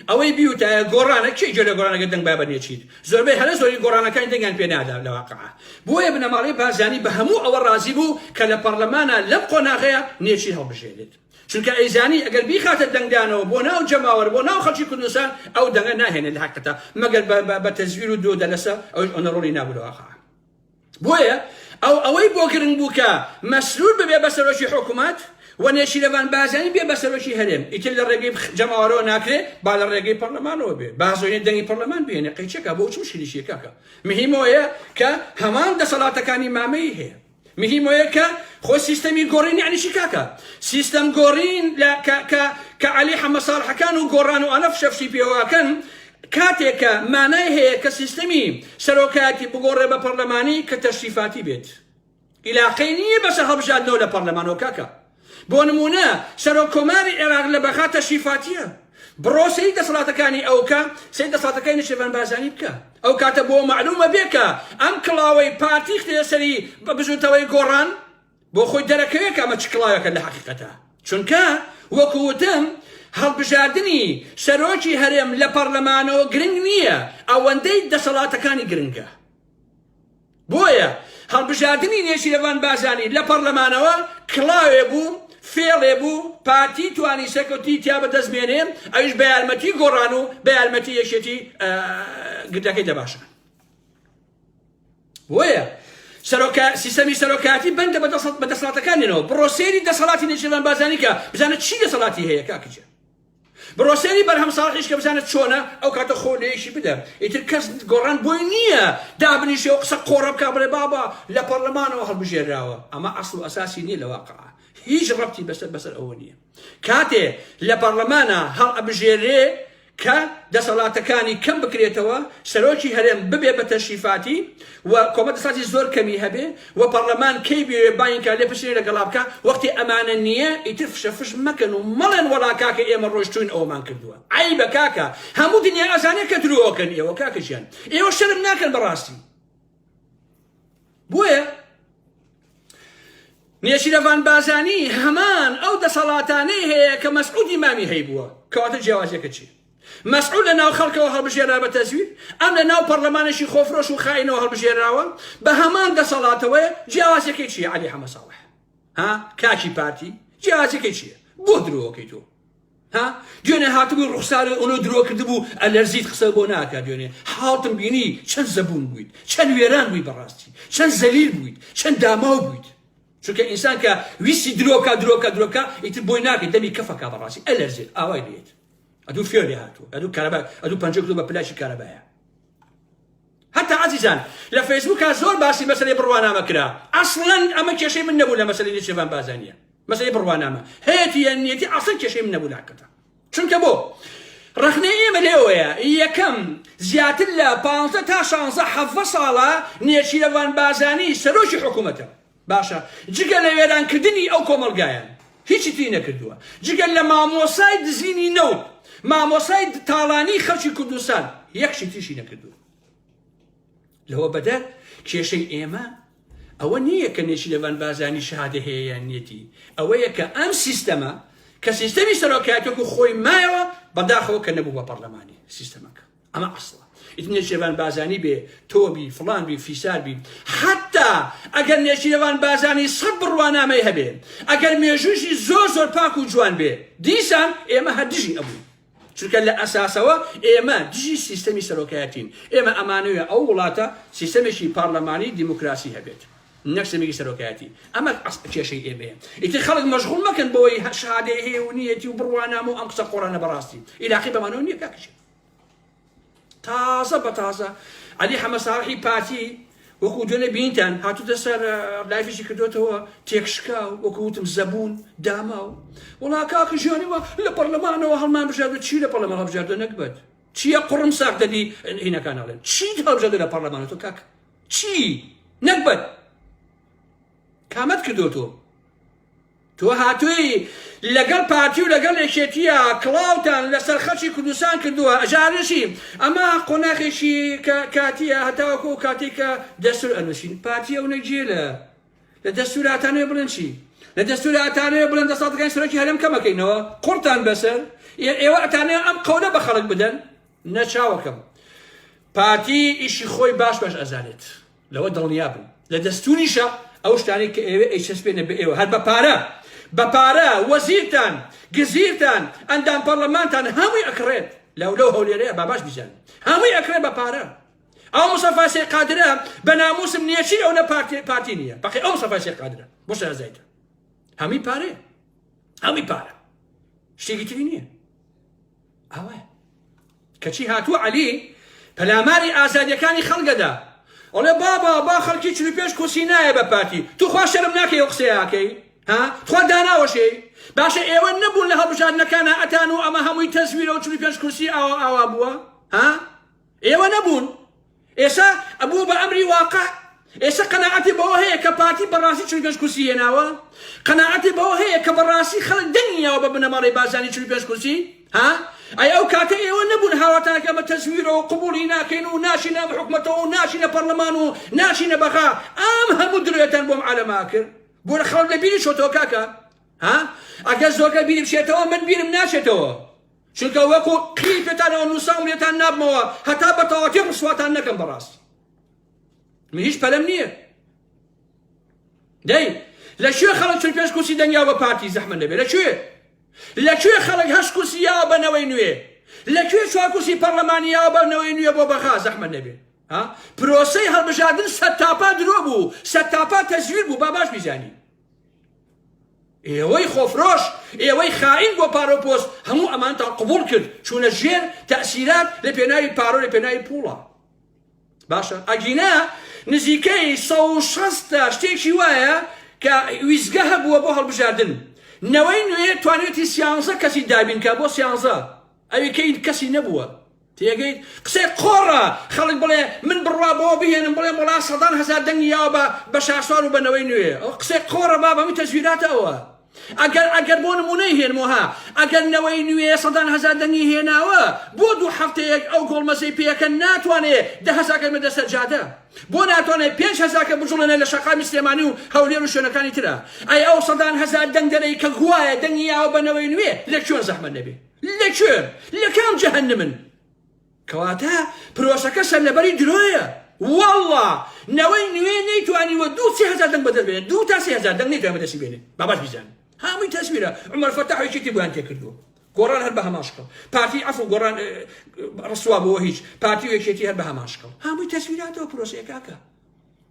ئەوەی بیوتایە گۆڕانە کێ گوێ لە گۆڕانەکە دەنگ با بە نێچیر زۆربەی هەرە زۆری گۆڕانەکانی دەنگیان پێ نادا لە واقعا بۆیە بنەماڵەی بارزانی بە هەموو ئەوە ڕازی بوو کە لە پەڕلەمانە لەم قۆناغەیە نێچیر هەڵبژێرێت چونکە ئەیزانی ئەگەر بیخاتە دەنگدانەوە بۆ ناو جەماوەر بۆ ناو خەڵکی کوردستان ئەو دەنگە ناهێنێت لە حەقیقەتا مەگەر بە تەزویر و دۆ دەلەسە ئەوش ئەوەنە ڕۆڵی نابوو لە واقع بۆیە ئەو ئەوەی بۆ گرنگ بوو کە مەسرور ببێ بە سەرۆکی حکوومەت و نێچیرەڤان بارزانی بێ بە سەرۆکی هەرێم ئیتر لە ڕێگەی جەماوەرەوە ناکرێ با لە ڕێگەی پەرلەمانەوە بێ با زۆینە دەنگی پەرلەمان بهێنێ قەیچەکە بۆ چ مشکلیشیە کاکە مهیمەوەیە کە هەمان دەسەڵاتەکانی مامەی هەیە مهیم ئەوەیە کە خۆ سیستەمی گۆڕین یعنی چی کاکە؟ سیستەم گۆڕین لە کە کە کە عەلی حەمە ساڵحەکان و گۆڕان و ئەنە فشەفشی پێوەکەن کاتێک کە مانای هەیە کە سیستەمی سەرۆکایەتی بگۆڕێ بە پەرلەمانی کە تەشریفاتی بێت ئیلاقەی نییە بەسەر هەڵبژاردنەوە لە پەرلەمانەوە کاکە بۆ نموونە سەرۆک کۆماری عێراق لە بەغا تەشریفاتیە بڕۆ سەیری دەسەڵاتەکانی ئەو کە سەیری دەسەڵاتەکانی نێچیرڤان بارزانی بکە ئەو کاتە بۆ مەعلومە بێ کە ئەم کڵاوەی پارتی خستە سەری بە بزوتەوەی گۆڕان بۆ خۆی دەرەکەوێ کە ئەمە چ کڵاوێکە لە حەقیقەتە چونکە وەکو وتم هەڵبژاردنی سەرۆکی هەرێم لە پەڕلەمانەوە گرنگ نییە ئەوەندەی دەسەڵاتەکانی گرنگە. بۆیە هەڵبژاردنی نێچیرەڤان بارزانی لە پەڕلەمانەوە کڵاوێ بوو، فێڵێ بوو، پارتی توانی سەرکەوتنی تیا بەدەست بێنێ، ئەویش بە یارمەتی گۆڕان و بە یارمەتی یەکێتی گردەکەی دەباشان. بۆیە سەرۆکا سیستەمی سەرۆکایەتی بەندە بە دەسەڵاتەکانیانەوە. بڕۆ سەیری دەسەڵاتی نێچیرڤان بارزانی کە بزانە چی دەسەڵاتی هەیە کاکە گیان. بڕۆ سەیری بەرهەم ساڵحیش کە بزانە چۆنە ئەو کاتە خۆ لەیەکی بدە ئیتر کەس گۆڕان بۆی نییە دابنیشێ و قسە قۆڕە بکا بڵێ بابا لە پەڕلەمانەوە هەڵبژێراوە ئەمە ئەسڵ و ئەساسی نییە لە واقع هیچ ڕەبتی بەسەر بەسەر ئەوە نییە کاتێ لە پەڕلەمانە هەڵ ئەبژێرێ کە دەسەڵاتەکانی کەم بکرێتەوە سەرۆکی هەرێم ببێ بە تەشریفاتی و کۆمە دەسەڵاتی زۆر کەمی هەبێ و پەڕلەمان کەی بێوێ بانگی کا لێپرسینەوەی لەگەڵا بکا وەختی ئەمانە نییە ئیتر فشە فش مەکەن و مەڵێن وەڵا کاکە ئێمە ڕۆیشتوین ئەوەمان کردووە عەیبە کاکە هەموو دنیا ئەزانێ کە درۆکەن ئێوە کاکە گیان ئێوە شەرم ناکەن بەڕاستی بۆیە نێچیرەڤان بازانی هەمان ئەو دەسەڵاتانەی هەیە کە مەسعودی مامی هەیبووە کەواتە جیاوازیەکە چییە؟ مەسعود لە ناو خەڵکەوە هەڵبژێرا بە تەزویر، ئەم لە ناو پەڕلەمانێکی خۆفرۆش و خائینەوە هەڵبژێراوە، بە هەمان دەسەڵاتەوەیە، جیاوازیەکەی چیە عەلی حەمە ساڵح؟ ها کاکی پارتی جیاوازیەکەی چیە؟ بۆ درۆکەی تۆ؟ ها دوێنێ هاتبووی ڕوخسارت ئەونە درۆ کردبوو ئەلەرزیت قسە بۆ ناکا دوێنێ حاڵتم بینی چەند زەبوون بوویت چەند وێران بووی بەڕاستی چەند زەلیل بوویت چەند داماو بوویت چونکە ئینسان کە ویستی درۆکە درۆکە درۆکە ئیتر بۆی ناکەی دەمی کەفەکە بەڕاستی ئەلەرزێت ئاوای لێت ئەدوو فێ لێ هاتوو ئەدوو کارەبا ئەدوو پەنجە کردو بە پلاکی کارەبایە هەتا عەزیزان لە فەیسبووکا زۆر باسی مەسەلەی بڕوانامە کرا ئەسڵەن ئەمە کێشەی من نەبوو لە مەسەلەی نێچیرڤان بارزانیە مەسەلەی بڕوانامە هەیەتی یان نیەتی ئەسڵ کێشەی من نەبوو لە حەقیقەتا چونکە بۆ ڕەخنەی ئێمە لێوەیە یەکەم زیاتر لە 15 تا 16 حەڤە ساڵە نێچیرەڤان بارزانی سەرۆکی حکوومەتە باشە جگە لە وێرانکردنی ئەو کۆمەڵگایە هیچی تری نەکردووە جگە لە مامۆسای دزینی نەوت مامۆسای تاڵانی خەڵکی کوردستان یەک شتی تریشی نەکردووە لەوە بەدەر کێشەی ئێمە ئەوە نییە کە نێچیرەڤان بارزانی شەهادە هەیە یان نیەتی ئەوەیە کە ئەم سیستەمە کە سیستەمی سەرۆکایەتەکو خۆی مایەوە بەداخەوە کە نەبوو بە پەرلەمانی سیستەمەکە ئەمە ئەسڵە ئیتر نێچیرڤان بارزانی بێ تۆ بی فڵان بی فیسار بی حتا ئەگەر نێچیرەوان بارزانی سەد بڕوانامەی هەبێ ئەگەر مێژووشی زۆر زۆر پاک و جوان بێ دیسان ئێمە هەر دژی ئەبوو چونکە لە ئەساسەوە ئێمە دژی سیستەمی سەرۆکایەتین ئێمە ئەمانەوێ ئەو وڵاتە سیستەمێکی پارلەمانی دیموکراسی هەبێت نەک سیستەمێکی سەرۆکایەتی ئەمە کێشەی ئێمەیە ئیتر خەڵک مەشغوڵ مەکەن بەوەی شهادەی هەیە و نیەتی و بڕوانامە و ئەم قسە قۆڕانە بەڕاستی ئیلاقی بەمانەوە نییە کاکە تازە بە تازە عەلی حەمە ساڵحی پارتی وەکو دوێنێ بینتان هاتوتە سەر live ێکی کردوێتەوە تێکشکا و وەکو وتم زەبوون داماو وڵا کاکە ژیانیوە لە پەرلەمانەوە هەڵمان بژاردە چی لە پەرلەمان هەڵبژاردە نەکبەت چییە قوڕم ساق دەبی هینەکان ئەڵێن چی هەڵبژاردە لە پەرلەمانە تۆ کاک چی نەکبەت کامەت کردو تۆ تۆ هاتووی لەگەڵ پارتی و لەگەڵ یەکێتیە کڵاوتان لەسەر خەڵکی کوردستان کردووە ئەژارشی ئەمە قۆناخێکی کاتیە هەتاوەکو ئەو کاتێک کە دەستور ئەنووسین پارتی ئەو نەگێلە لە دەستوراتانەوە بڵێن چی لە دەستوراتانەوە بڵێن دەسەڵاتەکانی سەرۆکی هەرێم کەمەکەینەوە قوڕتان بەسەر ئێوە ئەتانەوە ئەم قەولە بە خەڵک بدەن نەچاوەکەم پارتی ئیشی خۆی باش باش ئەزانێت لەوە دڵنیا بن لە دەستوریشە ئەو شتانەی کە ئێوە ئەیچەسپێنە بە ئێوە هەر بە پارە بە پارە وەزیرتان گزیرتان ئەندام پەرلەمانتان هەمووی ئەکڕێت لەو لەو هەولێرەیە با باش بیزانن هەمووی ئەکڕێت بە پارە ئەو مستەفا سەید قادرە بە ناموسم نییە چی ئەو نە پارتی پارتی نییە بەقی ئەو مستەفا سەید قادرە بۆ شارەزایتە هەمووی پارەیە هەمووی پارە شتێکی تری نییە ئاوایە کەچی هاتووە عەلی پەلاماری ئازادیەکانی خەڵگەدا ئەڵێ بابا با خەڵکی چلو پێش کورسی نایە بە پارتی توخوا شەرم ناکەی ئەو قسەیەکەی ها تخوا داناوەشەی باشە ئێوە نەبوون لە هەڵبژاردنەکانە ئەتان و ئەمە هەمووی تەزویرە و 45 کورسی ئاوا ئاوا بووە ها ئێوە نەبوون ئێسا ئەبوو بە ئەمری واقع ئێستا قەناعەتی بەوە هەیە کە پارتی بەڕاستی 45 کورسی هێناوە قەناعەتی بەوە هەیە کە بەڕاستی خەڵک دەنگی یاوە بە بنەماڵەی بارزانی 45 کورسی ها ئەی ئەو کاتە ئێوە نەبوون هاواتان کە ئەمە تەزویرە و قبوڵی ناکەین و ناچینە ئەم حکومەتەوە و ناچینە پەرلەمان و ناچینە بەغا ئەم هەموو درۆیەتان بۆم عالەما کرد بۆ خەڵک لە بیری چۆتەوە کاکە ها ئەگەر زۆرکە بیری بچێتەوە من بیرم ناچێتەوە چونکە وەکو قیری پێتانەوە نووساوم لێتان نابمەوە هەتا بە تەواوەتی ڕسواتان نەکەم بەڕاستی من هیچ پەلەم نییە دەی لە کوێ خەڵک چون پێش کورسی دەنگیا بە پارتی زەحمە نەبێ لە کوێ لە کوێ خەڵک هەشت کورسی یاوە بە نەوەی نوێ لە کوێ چوار کورسی پەرلەمانی یاوە بە نەوەی نوێ بۆ بەغا زەحمە نەبێ ها پرۆسەی هەڵبژاردن سەرتاپا درۆ بوو سەرتاپا تەزویر بوو با باش بیزانی ئێوەی خۆفرۆش، ئێوەی خائین بۆ پارەو پۆست هەموو ئەمانتان قبوڵ کرد، چوونە ژێر تەئسیرات لە پێناوی پارەو لە پێناوی پوڵا. باشە ئەگینا نزیکەی 160 تا شتێکی وایە کە ویزگە هەبووە بۆ هەڵبژاردن. نەوەی نوێ توانیوێتی سیانزە کەسی دابین کا بۆ سیانزە ئەوی کەی کەسی نەبووە. تێگەیت قسەی قۆڕە خەڵک بڵێ من بڕوا بەوە بهێنم بڵێم وەڵا سەدان هەزار دەنگی یاوە بە بە شاسوار و بە نەوەی نوێ ئەو قسەی قۆڕە بابە هەمووی تەزویراتە ئەوە. ئەگەر ئەگەر بۆ نمونەی هێنمەوە ها ئەگەر نەوەی نوێ سەدان هەزار دەنگی هێناوە بۆ دوو هەفتەیەک ئەو گۆڵمەسەی پێیەکە ناتوانێ 10,000 کەس بێتە سەر جادە بۆ ناتوانێ 5,000 کە بجوڵێنێ لە شەقامی سلێمانی و هەولێر و شوێنەکانی ترە ئەی ئەو سەدان هەزار دەنگدەرەی کە گوایە دەنگی یاوە بە نەوەی نوێ لە کوێن زەحمەت نەبێ لە کوێن لە کام جەهەنمن کەواتە پرۆسەکە سەرلەبەری درۆیە واللە نەوەی نوێ نەیتوانیوە دوو 3000 دەنگ بەدەست بێنێ دوو تا 3000 دەنگ نەیتوانی بەدەستی بێنێ با باش بیزانن هەمووی تەزویرە عومەر فەتاح و یەکێتی بۆیان تێکردووە گۆڕان هەر بە هەمان شکڵ پارتی عەفو گۆڕان ڕسوا بۆ هیچ پارتی و یەکێتی هەر بە هەمان شکڵ هەمووی تەزویراتەوە پرۆسەیە کاکە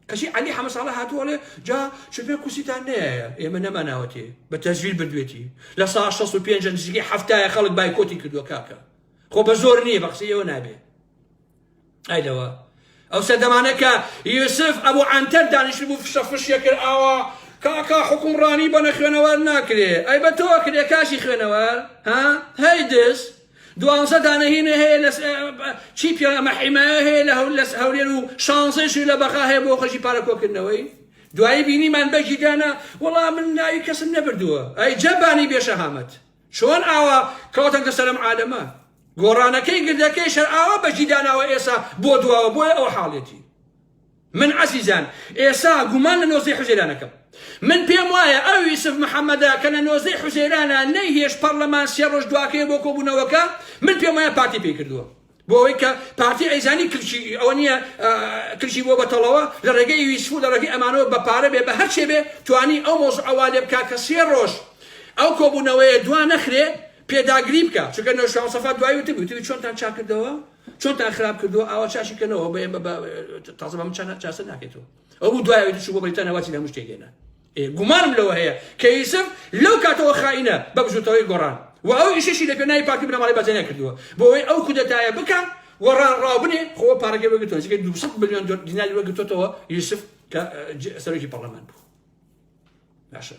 کەچی عەلی حەمە ساڵح هاتووە ئەڵێ جا چ پێ کورسیتان نەیایە ئێمە نەماناوەتێ بە تەزویر بردوێتی لە سا 65 نزیکەی حەفتایە خەڵک بایکۆتی کردووە کاکە خۆ بە زۆر نییە بە قسەی ئێوە نابێ ئای لەوە ئەو سەردەمانە کە یوسف ئەبوو عەنتەر دانیشت بوو فشە فشیە کرد ئاوا کاکا حکومڕانی بە نەخوێنەوار ناکرێ ئەی بە تۆ کرێ کاشی خوێنەوار ها هەی دز دوانزە دانە هینە هەیە لە چی پێ ئەمە حیمایە هەیە لە هەول لە هەولێر و شانزەیشی لە بەغا هەیە بۆ خەرجی پارە کۆکردنەوەی دوایی بینیمان بەگی دانا وەڵا من ناوی کەسم نەبردووە ئەی جەبانی بێشەهامەت چۆن ئاوا کەوتەنتە سەر ئەم عالەمە گۆڕانەکەی گردەکەی شەر ئاوا بەجی داناوە ئێسا بۆ دواوە بۆیە ئەوە حاڵێتی من عەزیزان ئێسا گومان لە نۆزدەی حوزەیرانەکەم من پێم وایە ئەو یوسف محەممەدە کە لە نۆزدەی حوزەیرانە نەیهێشت پەرلەمان سێ ڕۆژ دواکەیە بۆ کۆبوونەوەکە من پێم وایە پارتی پێی کردووە بۆ ئەوەی کە پارتی ئەیزانی کلکی ئەوە نییە کلکی بۆ بەتەڵەوە لە ڕێگەی یوسف و لە ڕێگەی ئەمانەوە بە پارە بێ بە هەرچێ بێ توانی ئەو مۆزوعە وا لێ بکا کە سێ ڕۆژ ئەو کۆبوونەوەیە دوا نەخرێ پێداگری بکە چونکە نەوشیروان مستەفا دوایی وتبوو وتبوو چۆنتان چاک کردەوە چۆنتان خراپ کردووە ئاوا چاشی کەنەوە بە ئێمە تازە بە من چاسە ناکەیتەوە ئەو بوو دوای ئەوی چوو بۆ بەریتانیا واتی لە هەموو شتێک هێنا گومانم لەوە هەیە کە یوسف لەو کاتەوە خائینە بە بزوتەوەی گۆڕان و ئەو ئیشەشی لە پێناوی پارتی بنەماڵەی بارزانیان کردووە بۆ ئەوەی ئەو کودەتایە بکا گۆڕان ڕاو بنێ خۆ پارەکەی وەرگرتووە نزیکەی 200 ملیۆن دیناری وەرگرتووەتەوە یوسف کە سەرۆکی پەرلەمان بوو باشە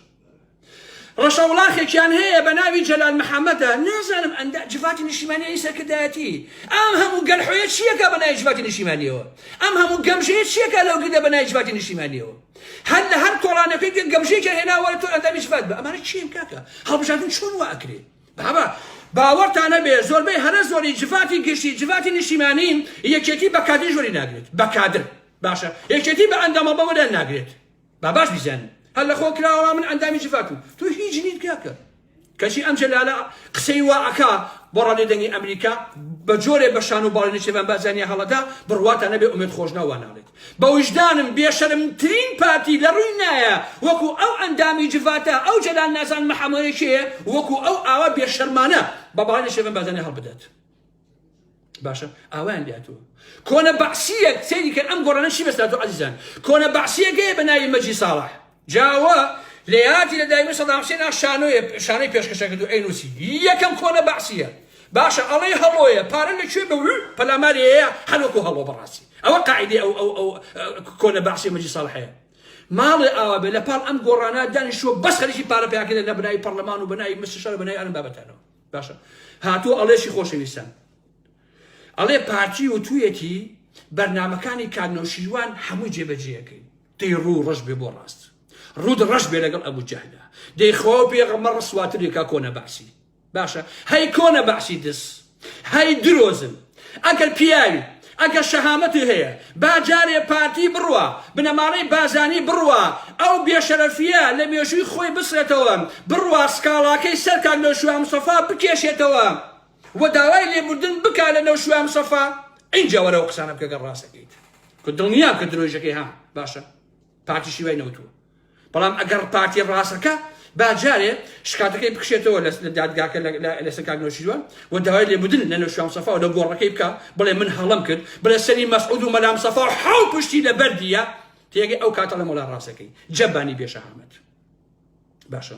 ڕەشەوڵاخێکیان هەیە بە ناوی جەلال محەممەدە نازانم ئەندا جڤاتی نیشتیمانی سەرکردایەتی ئەم هەموو گەلحۆیە چیەکە بە ناوی جڤاتی نیشتیمانیەوە ئەم هەموو گەمژەیە چیەکە لەو گردە بە ناوی جڤاتی نیشتیمانیەوە هەر لە هەر کۆڵانەکەی گە گەمژەیەکیان هێنا وەرە تۆ ئەندامی جڤات بە ئەمانە چین کاکە هەڵبژاردن چۆن وا ئەکرێ بابا باوەڕتان نەبێ زۆربەی هەرە زۆری جڤاتی گشتی جڤاتی نیشتیمانی یەکێتی بە کادریش وەری ناگرێت بە کادر باشە یەکێتی بە ئەندامە بە وەریان ناگرێت با باش بیزانن هەر لە خۆ کراوە من ئەندامی جڤاتم تۆ هیچ نیت کاکە کەچی ئەم جەلالە قسەی وا ئەکا بۆ ڕادیۆ دەنگی ئەمریکا بە جۆرێ بە شان و باڵی نێچیرڤان بارزانی هەڵەدا بڕواتان نەبێ ئومێد خۆشناو وا ناڵێت بە ویژدانم بێشەرمترین پارتی لە ڕووی نایە وەکو ئەو ئەندامی جڤاتە ئەو جەلال نازان محەمەدە کێیە وەکو ئەو ئاوا بێشەرمانە بە باڵی نێچیرڤان بارزانی هەڵبدات باشە ئاوایان لاتوە کۆنە بەعسیەک سەیری کەن ئەم گۆڕانە چی بەساتۆ عەزیزان کۆنە بەعسیەکەیە بە ناوی مەجی ساڵح جاوە لە یاتی لە دایمی سەدام حسێن شانۆیە شانۆی پێشکەشە کرد و ئەینوسی یەکەم کۆنە بەعسیە باشە ئەڵێ هەڵۆیە پارە لە کوێ بە پەلامارەیە هەر وەکو هەڵۆ بەڕاستی ئەوە قاعدەی ئەو ئەو ئەو کۆنە بەعسی مەجی ساڵحەیە ماڵێ ئاوا بێ لە پاڵ ئەم گۆڕانە دانیشتووە بەس خەریکی پارە پیاکردن لە بنای پەرلەمان و بەناوی مستشار و بەناوی ئەم بابەتانەوە باشە هاتووە ئەڵێشی خۆشەویستان ئەڵێ پارتی و تویەتی بەرنمەکانی کاک نەوشیروان هەمووی جێبەجێەکەین دەی ڕوو ڕەش بێ بۆ ڕاست ڕوود ڕەش بێ لەگەڵ ئەبوو جەهلە دەی خۆ پێغەمبەر ڕسواترێکا کۆنە بەعسی باشە هەی کۆنە بەعسی دز هەی درۆزن ئەگەر پیاوی ئەگەر شەهامەتی هەیە با جارێ پارتی بڕوا بنەماڵەی بازانی بڕوا ئەو بێشەرەفیە لە مێژووی خۆی بسڕێتەوە بڕوا سکاڵاکەی سەر کاک نەوشیروان مستەفا بکێشێتەوە و داوای لێبوردن بکا لە نەوشیروان مستەفا ئینجا وەرە ئەو قسانە بکە گەر ڕاستەکەیت کە دڵنیام کە درۆیژەکەی ها باشە پارتیشی وای نەوتووە بەڵام ئەگەر پارتی ڕاستەکە با جارێ شکاتەکەی بکشێتەوە لە دادگاکە لەسەر کاک نەوشیروان و داوای لێبوردن لە نەوشیروان مستەفا و لە گۆڕەکەی بکا بڵێ من هەڵەم کرد بڵێ سەری مەسعود و مەلا مستەفا و حەو پشتی لە بەردیە تێگەی ئەو کاتە لە مۆلا ڕاستەکەی جەبانی بێشەهامەت باشە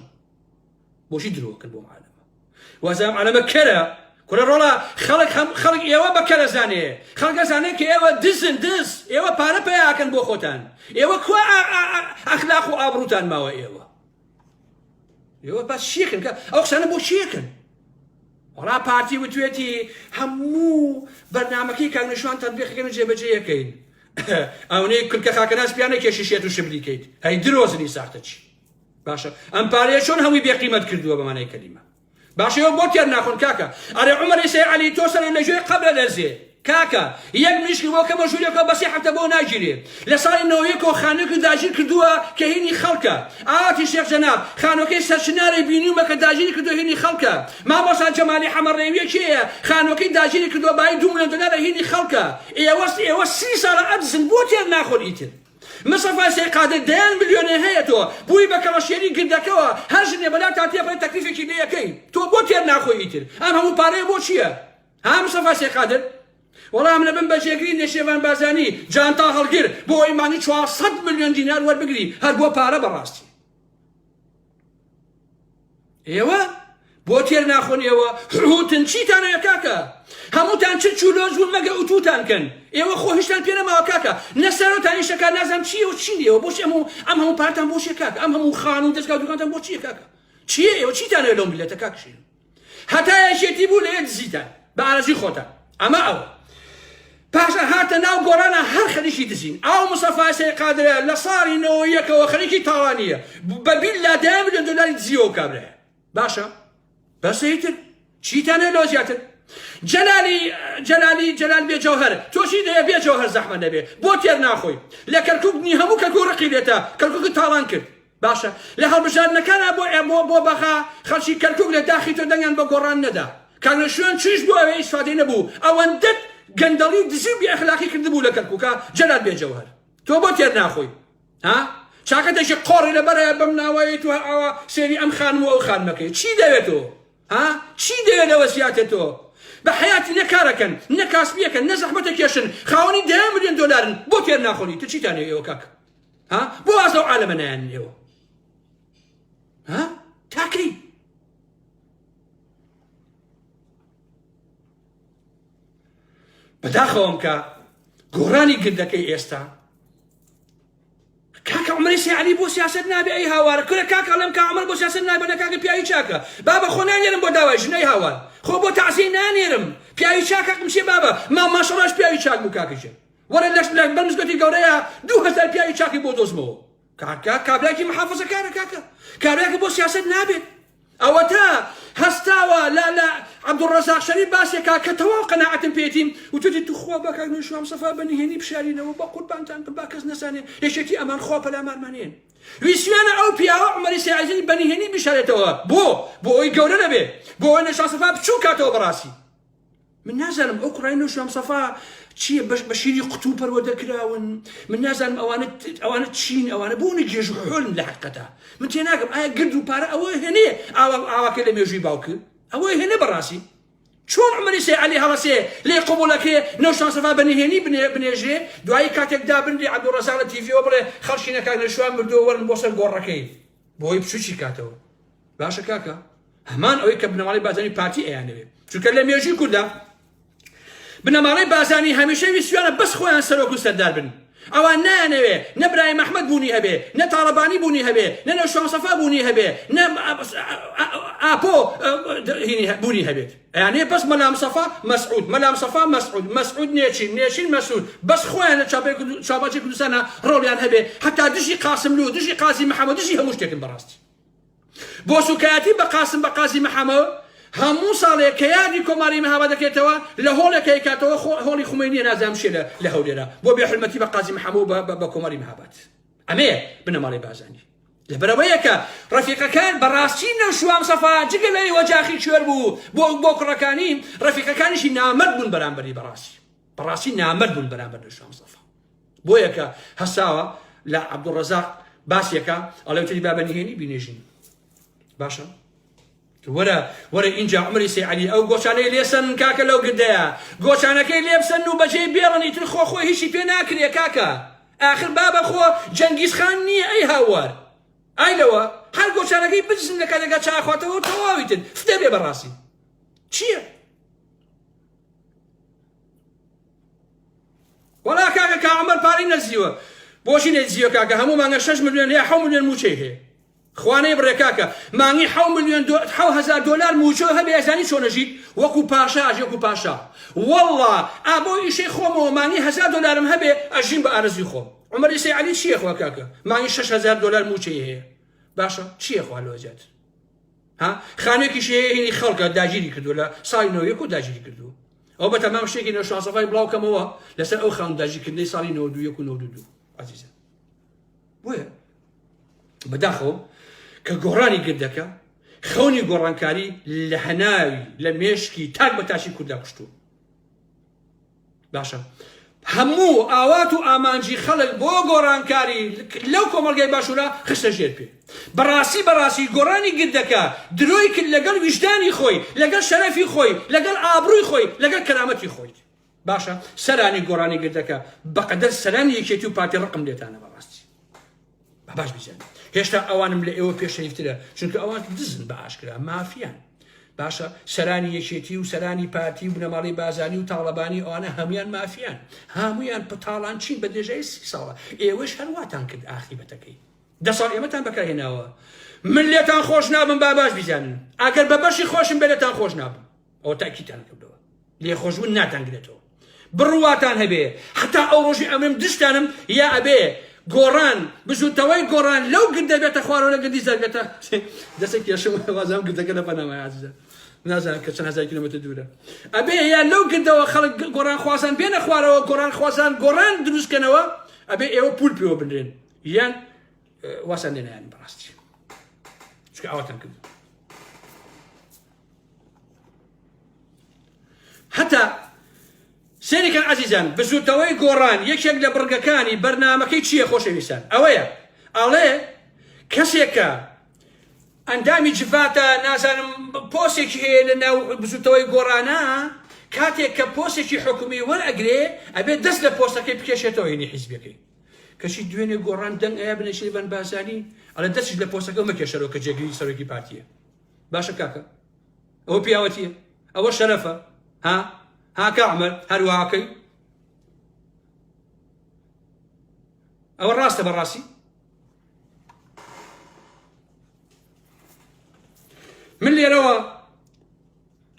بۆچی درۆکەن بۆم عالەمە وازام عالەمە کەرە کورە ڕۆڵە خەڵک هەم خەڵک ئێوە بە کەرە زانێ خەڵک ئەزانێ کە ئێوە دزن دز ئێوە پارە پەیاکەن بۆ خۆتان ئێوە کوا ئەخلاق و ئابڕوتان ماوە ئێوە ئێوە باس چیەکەن کە ئەو قسانە بۆ چیەکەن وەڵا پارتی وتوێتی هەموو بەرنامەکەی کاک نەوشیروان تەتبیقەکەن و جێبەجێیەکەین ئەونەی کلکە خاکەناس پیانە کێشی شێت و شبلی کەیت هەی درۆزنی ساختەچی. باشە ئەم پارەیە چۆن هەمووی بێقیمەت کردووە بە مانای کەلیمە باشە ئێوە بۆ تێر ناخۆن کاکە ئەرێ عومەری سەی عەلی تۆ سەرت لە گوێی قەبرە لەرزێ کاکە یەک مریشکی بۆ کەمە ژوورێکەوە بە سێ هەفتە بۆ ناگیرێ لە ساڵی نەوەیەکەوە خانووێکی داگیر کردووە کە هینی خەڵکە ئاواتی شێخ جەناب خانووەکەی سەرچنارێ بینیومە کە داگیری کردووە هینی خەڵکە مامۆستا جەمالی حەمەڕێویە کێیە خانووەکەی داگیری کردووە بایی دوو ملیۆن دۆلارە هینی خەڵکە ئێوە ئێوە سی ساڵە ئەدزن بۆ تێر ناخۆن ئیتر مستەفا سەی قادر دەیان ملیۆنێ هەیە تۆ بووی بە کەڵەشێری گردەکەوە هەر ژنێ بەلا تا تێپەڕێ تەکلیفێکی لێ ئەکەی تۆ بۆ تێر ناخۆی ئیتر ئەم هەموو پارەیە بۆ چییە ها مستەفا سەی قادر وەڵا من ئەبم بە جێگری نێچیرڤان بارزانی جانتا هەڵگر بۆ ئەوەی مانگی 400 ملیۆن دینار وەربگری هەر بۆ پارە بەڕاستی ئێوە بۆ تێر ناخۆن ئێوە حوتن چیتان هەیە کاکە هەمووتان چ چولۆز بوون مەگە ئوتوتان کەن ئێوە خۆ هیچتان پێ نەماوە کاکە نە سەرۆتان ئیشەکە نازانم چییە و چین ئێوە بۆچی ئەم ئەم هەموو پارتان بۆ چیە کاکە ئەم هەموو خان و دەستگا و دوکانتان بۆ چیە کاکە چییە ئێوە چیتان هەیە لەو میللەتە کاک شیرین هەتا یەکێتی بوو لەوێ دزیتان بە ئارەزوی خۆتان ئەمە ئەوە پاشان هاتە ناو گۆڕانە هەر خەریکی دزین ئاو مستەفا سەی قادرە لە ساڵی نەوە یەکەوە خەریکی تاوانیە بە بیلا دەیان ملیۆن دۆلاری دزیەوە کابرایە باشە بەسە ئیتر چیتان هەیە لەوە زیاتر جەلالی جەلالی جەلال بێ جەوهەر تۆ چی دەیە بێ جەوهەر زەحمە نەبێ بۆ تێر ناخۆی لە کەرکوک نی هەموو کەرکوک ڕقی لێتە کەرکوک تاڵان کرد باشە لە هەڵبژاردنەکانا بۆ بۆ بۆ بەغا خەڵکی کەرکوک لە داخی تۆ دەنگیان بە گۆڕان نەدا کاک نەوشیروان چیش بۆ ئەوێ ئیسفادەی نەبوو ئەوەندەت گەندەڵی و دزی و بێ ئەخلاقی کردبوو لە کەرکوکا جەلال بێ جەوهەر تۆ بۆ تێر ناخۆی ها چاکەتێکی قۆڕی لەبەرە بەم ناوەیە تو هەر ئاوا سێری ئەم خانم و ئەو خانمەکەی چی دەوێت تۆ ها چی دەوێت لەوە زیاتر تۆ بە حیاتی نە کارەکەن نە کاسبیەکەن نە زەحمەتە کێشن خاوەنی دەیان ملیۆن دۆلارن بۆ تێر ناخۆنی تۆ چیتان هەیە ئێوە کاک ها بۆ واز لەو عالەمە نایەنن ئێوە ها تاکەی بەداخەوەم کە گۆڕانی گردەکەی ئێستا کاکە عمری سیعلی بۆ سیاست نابێ ئەی هاوارە کورە کاکە ئەڵێم کا عمر بۆ سیاست نابێ نە کاکە پیاوی چاکە بابە خۆ نانێرم بۆ داوای ژن ئەی هاوار خۆ بۆ تەعزیە نانێرم پیاوی چاک حەقم چیە بابە مام ماشەڵاش پیاوی چاک بوو کاکە گیان وەرە لەش لە بەر مزگەوتی گەورەیە 2000 پیاوی چاکی بۆ دۆزمەوە کاکە کابراکی محافظەکارە کاکە کابراکە بۆ سیاست نابێت ئەوەتا هەستاوە لە لە عەبدولڕەزاق شەریف باسێکا کە تەواو قەناعەتم پێیەتی وتوتی توخوا با کاک نەوشیروان مستەفا بە نهێنی بشارینەوە بە قوربانتان بم با کەس نەزانێ یەکێتی ئەمان خوا پەلامارمانێن ویستویانە ئەو پیاوە عومەری سەیعەزیزی بە نهێنی بشارێتەوە بۆ بۆ ئەوەی گەورە نەبێ بۆ ئەوەی نەوشیروان مستەفا بچووک کاتەوە بەڕاستی من نازانم ئەو کوڕای نەوشیروان مستەفا چییە بەش بە شیری قوتوو پەروەردە کراون من نازانم ئەوانە ئەوانە چین ئەوانە بۆ گێژ و حۆلن لە حقیقەتا من تێناگەم ئایا گرد و پارە ئەوە هێنێ ئاوا ئاواکە لە مێژووی باوک ئەوە هێنێ بەڕاستی چۆن عومەری سەی عەلی هەڵەسێ لێ قبوڵەکێ نەوشیروان مستەفا بە نهێنی بنێ بنێژێ دوایی کاتێک دابنرێ عەبدولڕەزاق لە تیڤیەوە بڵێ خەڵکی نەکاک نەوشیروان مردووە وەرن بۆ سەر گۆڕەکەی بۆی بچوکی کاتەوە باشە کاکە هەمان ئەوەی کە بنەماڵەی بارزانی پارتی ئەیانەوێ چونکە لە مێژووی کوردە بنەماڵەی بارزانی هەمیشە ویستویانە بەس خۆیان سەرۆک و سەردار بن ئەوان نایانەوێ نە برایم ئەحمەد بوونی هەبێ نە تاڵەبانی بوونی هەبێ نە نەوشیروان سەفا بوونی هەبێ نە ئاپۆ بوونی هەبێت ئەیانەوێ بەس مەلا مستەفا مەسعود مەلا مستەفا مەسعود مەسعود نێچیر نێچیر مەسعود بەس خۆیان لە چاپەچی کوردستانە ڕۆڵیان هەبێ هەتا دژی قاسملوو دژی قازی محەمەد دژی هەموو شتێکن بەڕاستی بۆ سوکایەتی بە قاسم بە قازی محەمە هەموو ساڵێک کە یادی کۆماری مەهاباد دەکرێتەوە لە هۆڵێک ئەیکاتەوە هۆڵی خومەینیە نازانم چیە لە هەولێرە بۆ بێ حورمەتی بە قازی محەمە و بە کۆماری مەهاباد ئەمەیە بنەماڵەی بارزانی لەبەرئەوەیە کە ڕەفیقەکان بەڕاستی نەوشیروان مستەفا جگە لەوەی وەجاخی کوێر بوو بۆ بۆ کوڕەکانی ڕەفیقەکانیشی نامەرد بوون بەرامبەری بەڕاستی بەڕاستی نامەرد بوون بەرامبەر نەوشیروان مستەفا بۆیە کە هەستاوە لە عەبدولڕەزاق باسێکە ئەڵێ وتری با بە نهێنی بینێژین باشە وەرە وەرە ئینجا عومەری سەی عەلی ئەو گۆچانەی لێسەن کاکە لەو گردەیە گۆچانەکەی لێبسەن و بەجێی بێڵن ئیتر خۆ خۆی هیچی پێ ناکرێ کاکە ئاخر بابە خۆ جەنگیز خان نییە ئەی هاوار ئای لەوە هەر گۆچانەکەی بجزن لە کاتێکا چاخواتەوە تەواوی تر فتە بێ بەڕاستی چییە؟ وەڵا کاکە کا عومەر پارەی نەزیوە بۆچی نەیزیوە کاکە هەموو مانگە 6 ملیۆن یا 6 ملیۆن موچەی هەیە خوانەی بڕێ کاکە مانگی حەو ملیۆن دۆ حەو هەزار دۆلار موچە هەبێ ئەزانی چۆن ئەژیت وەکو پاشا ئەژی وەکو پاشا واللە ئا بۆ ئیشەی خۆمەوە مانگی هەزار دۆلارم هەبێ ئەژیم بە ئارەزوی خۆم عومەری سەی عەلی چیە خوا کاکە مانگی 6000 دۆلار موچەی هەیە. باشە چییە خوا لەوە زیاتر ها خانێکیش هەیە هینی خەڵکە داگیری کردووە لە ساڵی 91 و داگیری کردووە ئەو بە تەمام شتێکی نەشان سەفای بڵاو کەمەوە لەسەر ئەو خان داگیرکردنەی ساڵی 91 و 92 عزیزە بۆیە بەداخەوە کە گۆڕانی گردەکە خەونی گۆڕانکاری لە هەناوی لە مێشکی تاک بە تاشی کووردا کوشتووە باشە هەموو ئاوات و ئامانجی خەڵک بۆ گۆڕانکاری لەو کۆمەڵگای باشوورە خستە ژێر پێ بەڕاستی بەڕاستی گۆڕانی گردەکە درۆی کرد لەگەڵ ویژدانی خۆی لەگەڵ شەرەفی خۆی لەگەڵ ئابرووی خۆی لەگەڵ کەرامەتی خۆی باشە سەرانی گۆڕانی گردەکە بەقەدەر سەرانی یەکێتی و پارتی ڕقم لێتانە بەڕاستی باش بیزانن هێشتا ئەوانم لە ئێوە پێ شەریفترە چونکە ئەوان دزن بە ئاشکرا مافیان باشە سەرانی یەکێتی و سەرانی پارتی و بنەماڵی بازانی و تاڵەبانی ئەوانە هەمویان مافیان هەمویان پتاڵان چین بە درێژای سی ساڵە ئێوەش هەرواتان کرد ئاخیبەتەکەی دە ساڵ ئێمەتان بەکارهێناوە من لێتان خۆش نابم با باش بیزانن ئەگەر بە بەشی خۆشم بێ لێتان خۆش نابم ئەوە تاکیتان کردەوە لێخۆشبوون ناتانگرێتەوە بڕواتان هەبێ هەتا ئەو ڕۆژی ئەمرم دژتانم یا ئەبێ گۆڕان بزوتەوەی گۆڕان لەو گردە بێتە خوارەوە لە گردی زەرگەتە دەسە کێشم وازم گردەکە لە پەنامای عزیزە نازانم کە چەند هەزار کیلۆمەتر دوورە ئەبێ یا لەو گردەوە خەڵک گۆڕان خوازان بێنە خوارەوە گۆڕان خوازان گۆڕان دروستکەنەوە ئەبێ ئێوە پول پێوە بنرێن یان واسان لێنایان بەڕاستی چونکە ئاواتان کرد هەتا سێریکەن عەزیزان بزوتنەوەی گۆڕان یەکێک لە بڕگەکانی بەرنامەکەی چییە خۆشەویستان ئەوەیە ئەڵێ کەسێکە ئەندامی جڤاتە نازانم پۆسێکی هەیە لە ناو بزوتەوەی گۆڕانە کاتێک کە پۆسێکی حکومی وەرئەگرێ ئەبێ دەست لە پۆستەکەی بکێشێتەوە هینی حیزبەکەی کەچی دوێنێ گۆڕان دەنگ ئەیا بنێچیرڤان بارزانی ئەڵێ دەستیش لە پۆستەکە مەکێشەرەوە کە جێگری سەرۆکی پارتیە باشە کاکە ئەوە پیاوەتیە ئەوە شەرەفە ها ها کامەر هەروەکەی ئەوە ڕاستە بەڕاستی من لێرەوە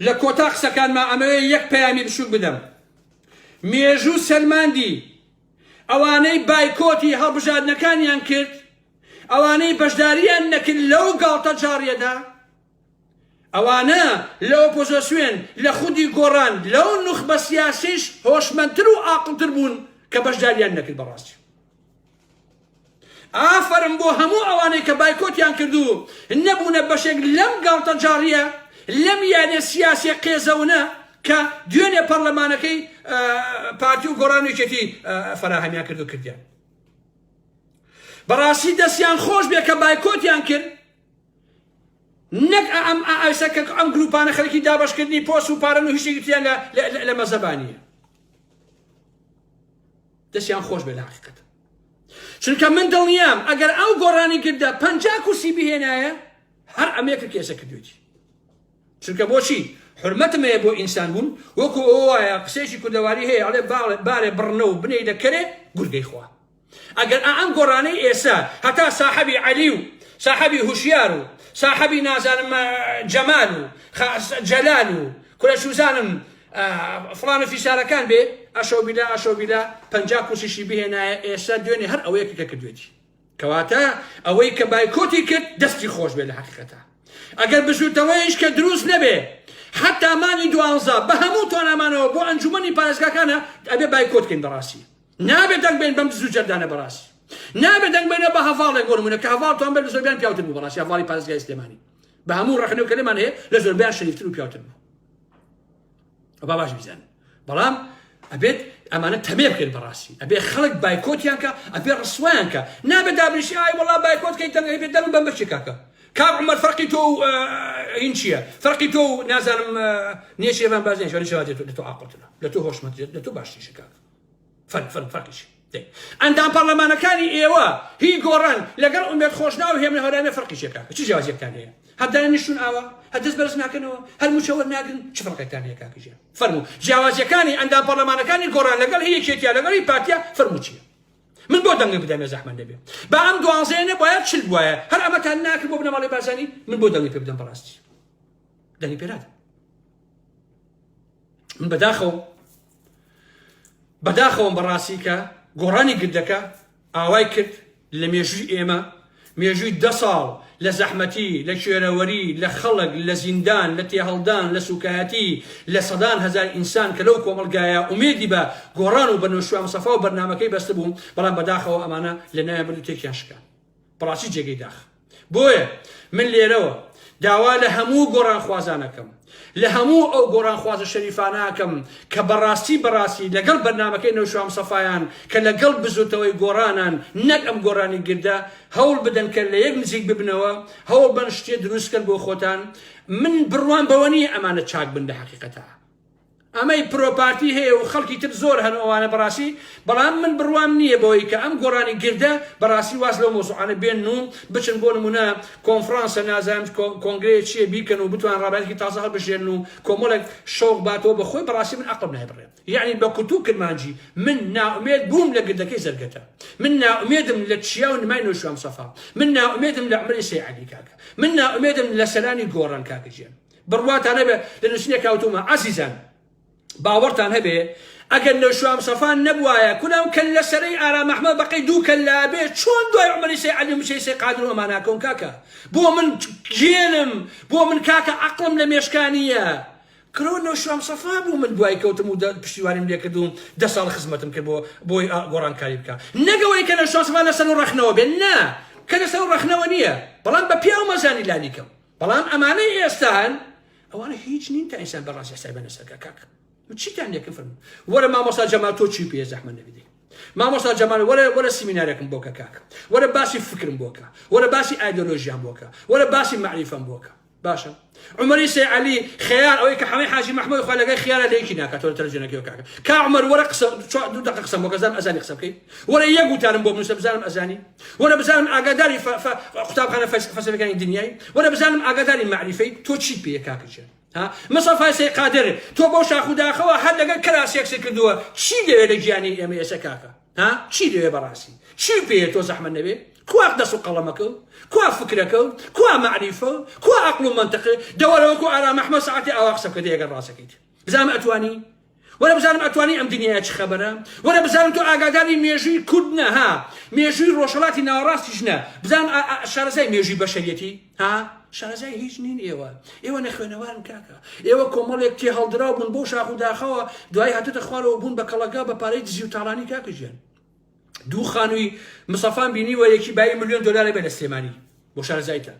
لە کۆتا قسەکانما ئەمەوێ یەک پەیامی بچووک بدەم مێژوو سەلماندی ئەوانەی بایکۆتی هەڵبژاردنەکانیان کرد ئەوانەی بەشداریان نەکرد لەو گاڵتەجاڕیەدا، ئەوانە لە ئۆپۆزۆسیۆن، لە خودی گۆڕان، لەو نوخبە سیاسیش هۆشمەندتر و ئاقڵتر بوون کە بەشداریان نەکرد بەڕاستی. ئافەرم بۆ هەموو ئەوانەی کە بایکۆتیان کرد و نەبوونە بەشێک لەم گاڵتەجاڕیە، لەم یاریە سیاسیە قێزەونە کە دوێنێ پەڕلەمانەکەی پارتی و گۆڕان و یەکێتی فەراهەمیان کرد و کردیان. بەڕاستی دەستیان خۆش بێ کە بایکۆتیان کرد نەک ئەم ئایسە کە ئەم گروپانە خەرکی دابەشکردنی پۆست و پارەن و هیچ شتێکی تریان لە مەزەبانیە دەستیان خۆش بێ لە حقیقەت چونکە من دڵنیام ئەگەر ئەو گۆڕانی کردە 50 کورسی بهێنایە هەر ئەمەیە کە کێسە کردوێتی چونکە بۆچی حورمەتم هەیە بۆ ئینسان بوون وەکو ئەوە وایە قسەیەکی کوردەواری هەیە ئەڵێ باڵێ بارێ بڕنە و بنەی لە کەرێ گورگەی خوا ئەگەر ئا ئەم گۆڕانەی ئێسا هەتا ساحەبی عەلی و ساحەبی هوشیار و ساحەبی نازانم جەمال و جەلال و کورە چوزانم فڵان و فیسارەکان بێ ئەشەو بیلا ئەشەو بیلا 50 کورسیشی بهێنایە ئێستا دوێنێ هەر ئەوەیە کە کردوێتی کەواتە ئەوەی کە بایکۆتی کرد دەستی خۆش بێ لە حەقیقەتا ئەگەر بزوتەوەیش کە دروست نەبێ حتا مانگی دوانزە بە هەموو توانامانەوە بۆ ئەنجومەنی پارێزگاکانە ئەبێ بایکۆت کەین بەڕاستی نابێ دەنگ بێن بەم دز و جەردانە بەڕاستی نابێ دەنگ بێنە بە هەڤاڵێک بۆ نمونە کە هەڤاڵ توان بێت لە زۆربیان پیاوتر بوو بەڕاستی هەڤاڵی پارێزگای سلێمانی بە هەموو ڕەخنە و کەلێمان هەیە لە زۆربیان شەریفتر و پیاوتر بوو با باش بیزانن بەڵام ئەبێت ئەمانە تەمێ بکەن بەڕاستی ئەبێ خەڵک بایکۆتیان کە ئەبێ ڕسوایان کە نابێت دابنیشی ئای وەڵا بایکۆت کەی دەنگ ئەبێت دەنگ بەم بەچی کاکە کاک عمر فەرقی تۆ و هین چییە فەرقی تۆ و نازانم نێچیرڤان بارزانی چیە نێچیرڤان لە تۆ عاقڵترە لە تۆ هۆشمەندترە لە تۆ باشتریشە کاک فەرق فەرق فەرقی چیە ئەندام پەرلەمانەکانی ئێوە هی گۆڕان لەگەڵ ئومێد خۆشناو و هێمن هەورامی فەرقی چیە کاکە چ جیاوازیەکتان هەیە هەر دانیشتون ئاوا هەر دەست بەرز ناکەنەوە هەر موچە وەرناگرن چ فەرقێکتان هەیە کاکە گیان فەرموو جیاوازیەکانی ئەندام پەرلەمانەکانی گۆڕان لەگەڵ هی یەکێتیا لەگەڵ هی پارتیا فەرموو چیە من بۆ دەنگی بدەمێ زەحمەت نەبێ با ئەم دوانزەیە نەبوایە چل بوایە هەر ئەمەتان ناکرد بۆ بنەماڵەی بارزانی من بۆ دەنگی پێ بدەم بەڕاستی دەنگی پێ نادەم من بەداخەوە بەداخەوەم بەڕاستی کە گۆڕانی گردەکە ئاوای کرد لە مێژووی ئێمە مێژووی دە ساڵ لە زەحمەتی، لە کوێرەوەری، لە خەڵک، لە زیندان، لە تێهەڵدان، لە سوکایەتی، لە سەدان هەزار ئینسان کە لەو کۆمەڵگایە ئومێدی بە گۆڕان و بە نەوشیروان مستەفا و بەرنامەکەی بەستبوو، بەڵام بەداخەوە ئەمانە لەناویان برد و تێکیان شکان. بەڕاستی جێگەی داخە. بۆیە من لێرەوە داوا لە هەموو گۆڕانخوازان ئەکەم، لە هەموو ئەو گۆڕانخوازە شەریفانە ئەکەم کە بەڕاستی بەڕاستی لەگەڵ بەرنامەکەی نەوشیروان مستەفایان، کە لەگەڵ بزوتنەوەی گۆڕانان نەک ئەم گۆڕانی گردە، هەوڵ بدەن کە لە یەک نزیک ببنەوە، هەوڵ بەن شتێ دروست کەن بۆ خۆتان، من بڕوام بەوە نییە ئەمانە چاک بن لە حەقیقەتا. ئەمەی پرۆپارتی هەیە و خەڵکی تر زۆر هەن ئەوانە بەڕاستی بەڵام من بڕوام نییە بەوەی کە ئەم گۆڕانی گردە بەڕاستی واز لەو مەوزوعانە بێنن و بچن بۆ نمونە کۆنفرانسە نازانم کۆنگرەیە چییە بیکەن و بتوان ڕابەرێکی تازە هەڵبژێرن و کۆمەڵێک شەوق باتەوە بە خۆی بەڕاستی من عەقڵم نایبڕێ یەعنی بە کورت و کرمانجی من نائومێد بووم لە گردەکەی زەرگەتە من نائومێدم لە چیا و نمای نەوشیروان مستەفا من نائومێدم لە عومەری سەی عەلی کاکە من نائومێدم لە سەرانی گۆڕان کاکە گیان بڕواتان هەبێ لە نووسینێکا وتومە عەزیزان باوەڕتان هەبێ ئەگەر نەوشیروان مستەفا نەبوایە کورە ئەم کەللە سەرەی ئارام ئەحمەد بەقەی دوو کەللە بێ چۆن دوای عومەری سەی عەلی و مشەی سەی قادر و ئەمانە کەون کاکە بۆ من گێلم بۆ من کاکە عەقڵم لە مێشکا نییە کرۆ نەوشیروان مستەفا بوو من دوای کەوتم و پشتیوانیم لێکرد و دە ساڵ خزمەتم کرد بۆ بۆی گۆڕانکاری بکە نەگەوەی کە نەوشیروان مستەفا لەسەر و ڕەخنەوە بێ نا کە لەسەر و ڕەخنەوە نییە بەڵام بە پیاو مەزانی لانیکەم بەڵام ئەمانەی ئێستا هەن ئەوانە هیچ نین تا ئینسان بەڕاستی حسابیان لەسەر کە کاک من چیتان لێکم فەرموو وەرە مامۆستا جەمال تۆ چی پێ زەحمەت نەبیدەی مامۆستا جەمال وەرە وەرە سیمینارێکم بۆ کە کاک وەرە باسی فکرم بۆ کە وەرە باسی ئایدۆلۆژیان بۆ کە وەرە باسی مەعریفەم بۆ کە باشە عمری سێ علی خەیار ئەوەی کە حەمەی حاجی محمود خوا لەگەی خیارە لێکی ناکاتەوە لە تەلەڤیزیۆنەکەی کاکە کا عمر وەرە قسە دوو دقە قسەم بۆ کە زانم ئەزانی قسە بکەی وەرە یەک وتارم بۆ بنووسە بزانم ئەزانی وەرە بزانم ئاگاداری قوتابخانە فەلسەفەکانی دنیای وەرە بزانم ئاگاداری مەعریفەی تۆ چیت پێیە کاکە گیان ها مستەفای سەی قادر تۆ بەو شاخ و داخەوە هەر لەگەڵ کەرا سێکسی کردووە چی دەوێ لە گیانی ئێمە ئێستا کاکە ها چی دەوێ بەڕاستی چی پێیە تۆ زەحمەت نەبێ کوا دەست و قەڵەمەکە و کوا فکرەکە و کوا مەعریفە و کوا عەقڵ و مەنتقێ دەوەرە وەکو ئارام ئەحمەد سەعاتی ئاوا قسە بکە دەی ئەگەر ڕاستەکەیت بزانم ئەتوانی وەرە بزانم ئەتوانی ئەم دنیایە چ خەبەرە وەرە بزانم تۆ ئاگاداری مێژووی کورد نە ها مێژووی ڕۆژهەڵاتی ناوەڕاستیش نە بزانم شارەزای مێژووی بەشەریەتی ها شارەزای هیچ نین ئێوە ئێوە نەخوێنەوارن کاکە ئێوە کۆمەڵێک تێهەڵدراو بوون بۆ شاخ و داخەوە دوای هاتوتە خوارەوە بوون بە کەڵەگا بە پارەی دزی و تاڵانی کاکە ژیان دوو خانووی مسەفان بینیوە یەکی بایی ملیۆن دلارە بێ لە سلێمانی بۆ شارەزایتان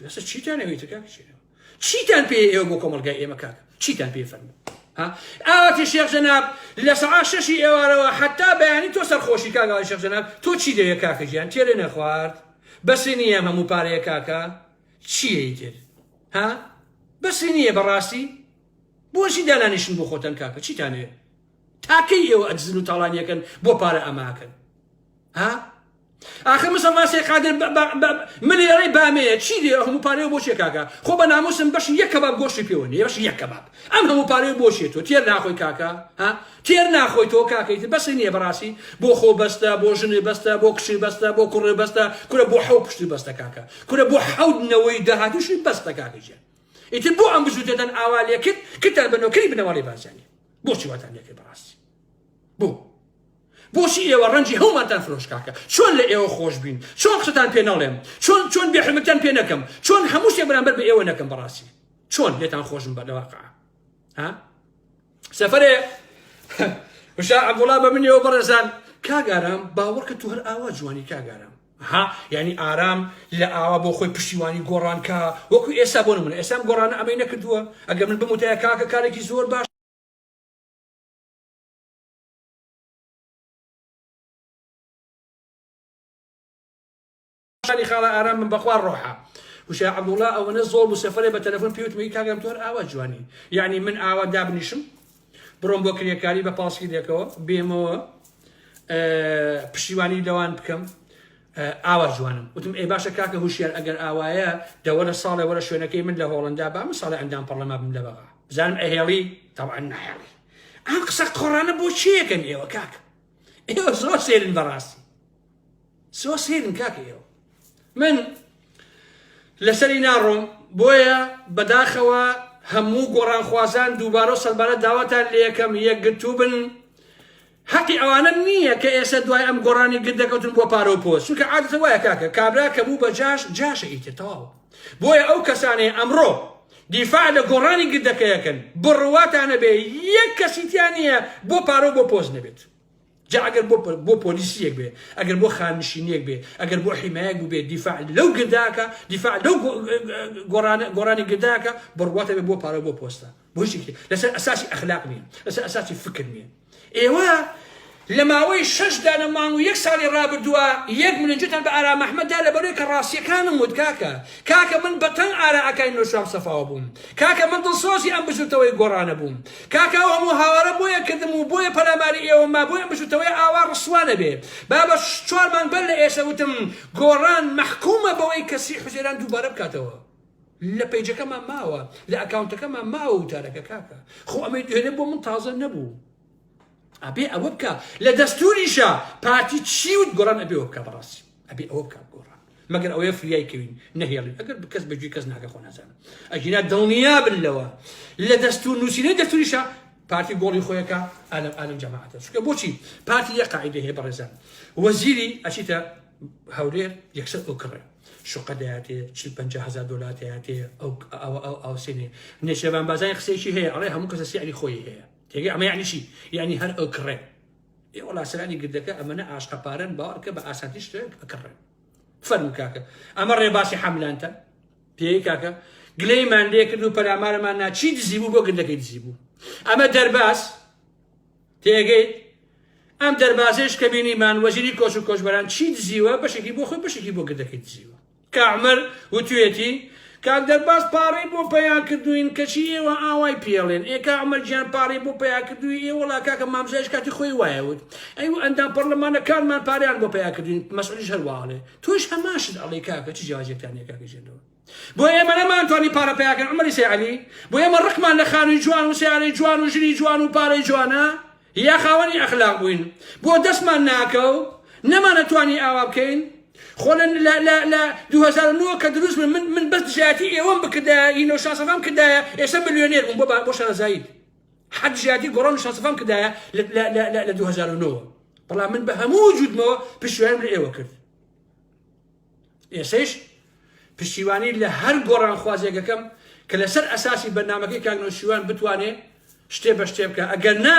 ئێستا چیتان ئەوێتە کاکە چیرەوە چیتان پێ ئێوە بۆ کۆمەڵگای ئێمە کاکە چیتان پێ فەرموو ها ئاواتی شێخ جەناب لە سەعات شەشی ئێوارەوە حتا بەیانی تۆ سەرخۆشی کاک ئاواتی شێخ جەناب تۆ چی دەوێ کاکە گیان تێرێ نەخوارد بەسی نییە ئەم هەموو پارەیە کاکە چییە ئیتر ها بەسی نییە بەڕاستی بۆچی دانانیشن بۆ خۆتان کاکە چیتان هەیە تاکەی ئێوە ئەدزن و تاڵانیەکەن بۆ پارە ئەماکەن ها ئاخر مسەڵمان سەی قادر ملیارەی بامەیە چی دێ هەموو پارەیە بۆ چێ کاکە خۆ بە ناموسم بەشی یەک کەباب گۆشتی پێوە نیە بەشی یەک کەباب ئەم هەموو پارەیە بۆ چێ تۆ تێر ناخۆی کاکە ها تێر ناخۆی تۆ کاکەی تر بەسی نییە بەڕاستی بۆ خۆ بەستە بۆ ژنی بەستە بۆ کچی بەستە بۆ کوڕی بەستە کورە بۆ حەو پشتی بەستە کاکە کورە بۆ حەوت نەوەی داهاتووشی بەستە کاکە گیان ئیتر بۆ ئەم بزوتێتان ئاوا لێکرد کردتان بە نۆکەری بنەماڵەی بارزانی بۆچی واتان لێکرد بەڕاستی بۆ بۆچی ئێوە ڕەنجی هەومانتان فرۆش کاکە چۆن لە ئێوە خۆش بین چۆن قسەتان پێ نەڵێم چۆن چۆن بێحرمەتان پێ نەکەم چۆن هەموو شتێک بەرامبەر بە ئێوە نەکەم بەڕاستی چۆن لێتان خۆشم بە لە واقع ها سەفەرێ وشا عەبدوڵا بە منیەوە بەڕێزان کاک ئارام باوەڕکە تو هەر ئاوا جوانی کاک ئارام ها یعنی ئارام لە ئاوا بۆ خۆی پشتیوانی گۆڕان کا وەکو ئێستا بۆ نمونە ئێستا گۆڕانە ئەمەی نەکردووە ئەگەر من بموتایە کاکە کارێکی زۆر باش شانی خاڵە ئارام من بەخوا ڕۆحە وشە عەبدوڵا ئەوەنە زۆڵ بوو سەفەرێ بە تەلەفۆن پێی وتم ئی کاکەم تۆ هەر ئاوا جوانی یعنی من ئاوا دابنیشم بڕۆم بۆ کرێکاری بە پاسکیلێکەوە بێمەوە پشتیوانی لەوان بکەم ئاوا جوانم وتم ئێ باشە کاکە هوشیار ئەگەر ئاوایە دەوەرە ساڵێ وەرە شوێنەکەی من لە هۆڵندا با من ساڵێ ئەندام پەرلەمان بم لە بەغا بزانم ئەهێڵی تەبعەن ناهێڵی ئەم قسە قۆڕانە بۆ چیەکەن ئێوە کاکە ئێوە زۆر سێرن بەڕاستی زۆر سەیرن کاکە ئێوە من لەسەری ناڕۆم بۆیە بەداخەوە هەموو گۆڕانخوازان دووبارە و سەربارە داواتان لەیەکەم یەکگرتوو بن. هەقی ئەوانە نییە کە ئێستا دوای ئەم گۆڕانی گردەکەوتن بۆ پارە و پۆست چونکە عادەتە وایە کاکە کابرا کە بوو بە جاش جاشە ئیتر تەواو بۆیە ئەو کەسانەی ئەمڕۆ دیفاع لە گۆڕانی گردەکەیەکەن بڕواتانە بێ یەک کەسی تیا نییە بۆ پارە و بۆ پۆست نەبێت جا ئەگەر بۆ بۆ پۆلیسیەک بێ ئەگەر بۆ خانشینیەک بێ ئەگەر بۆ حیمایەک بوو بێ دیفاع لەو گرداکە دیفاع لەو گۆڕانی گرداکە بڕواتە بێ بۆ پارە بۆ پۆستە بۆ هیچ لەسەر ئەساسی ئەخلاق نییە لەسەر ئەساسی فکر نییە ئێوە لە ماوەی شەش دانە مانگ و یەک ساڵی ڕابردووە یەک ملنجتان بە ئارام ئەحمەد دا لەبەرەوەی کە ڕاستیەکانم وت کاکە کاکە من بەتەنگ ئارا ئەکای نۆشام سەفاوە بووم کاکە من دڵسۆزی ئەم بزوتەوەی گۆڕانە بووم کاکە ئەو هەموو هاوارە بۆیە کردم و بۆیە پەلاماری ئێوە ما بۆیە ئەم بزوتەوەی ئاوا ڕسوا نەبێ بابە چوار مانگ بەر لە ئێسە وتم گۆڕان مەحکومە بەوەی کە سی حوزەیران دووبارە بکاتەوە لە پەیجەکەمان ماوە لە ئەکاونتەکەمان ماوە وتارەکە کاکە خۆ ئەمەی دوێنێ بۆ من تازە نەبوو ئەبێ ئەوە بکە لە دەستوریشە پارتی چی وت گۆڕان ئەبێ ئەوە بکە بەڕاستی ئەبێ ئەوە بکە گۆڕان مەگەر ئەوەیە فریای کەوین نەهێڵین ئەگەر کەس بەگوێی کەس ناکە خۆ نازانم ئەگینا دڵنیا بن لەوە لە دەستور نووسینەی دەستوریشە پارتی گۆڵی خۆیەکە ئالم ئالم جەماعەتە چونکە بۆچی پارتی یە قاعدە هەیە بەڕێزان وەزیری ئەچیتە هەولێر یەکسەر ئەو کڕێ شوقە دەیاتێ چل پەنجا هەزار دۆلار دەیاتێ ئەو ئەوە ئەو ئاوسێنێ نێچیرڤان بارزانی قسەیەکی هەیە ئەڵێ هەموو کەسە سعری خۆی هەیە تێگەی ئەمە یعنی چی یعنی هەر ئەو کڕێ ئێ وەڵا سەرانی گردەکە ئەمەنە ئاشقە پارەن باوەڕکە بە ئاسانتی شتێک ئەکڕێن فەرموو کاکە ئەمە ڕێباسی حەملانتە پێی کاکە گلەیمان لێ کرد و پەلامارمان نا چی دزی بوو بۆ گردەکەی دزی بوو ئەمە دەرباز تێگەیت ئەم دەربازەیش کە بینیمان وەزیری کۆچ و کۆچبەران چی دزیوە بەشێکی بۆ خۆی بەشێکی بۆ گردەکەی دزیوە کاعمر وتوێتی کاک دەرباز پارەی بۆ پەیا کردوین کەچی ئێوە ئاوای پێڵێن ئێ کاعمر گیان پارەی بۆ پەیا کردووی ئێ وەڵا کاکە مامزایش کاتی خۆی وایە وت ئەی و ئەندام پەرلەمانەکانمان پارەیان بۆ پەیا کردوین مەسعودیش هەر واڵێ تۆش هەمان شت ئەڵێ کاکە چ جیاوازیەکتان هەیە کاکە ژێرەوە بۆ ئێمە نەمانتوانی پارە پەیاکەن عومەری سەی عەلی بۆ ئێمە ڕقمان لە خانووی جوان و سیارەی جوان و ژنی جوان و پارەی جوانە یا خاوەنی ئەخلاق بووین بۆ دەستمان ناکەو نەمانەتوانی ئاوا بکەین خۆ لە لە لە لە 2009 کە دروست بوون من من بەس دژایەتی ئێوەم بکردایە ئی نەوشاسەفام کردایە ئێستا ملیۆنێر بووم بۆ بۆ شارەزاییت حەد دژایەتی گۆڕان و شاسەفام کردایە لە لە لە لە 2009 بەڵام من بە هەموو وجودمەوە پشتیوانیم لە ئێوە کرد ئێسەیش پشتیوانی لە هەر گۆڕانخوازێک ئەکەم کە لەسەر ئەساسی بەرنامەکەی کاک نەوشیروان بتوانێ شتێ بە شتێ بکا ئەگەر نا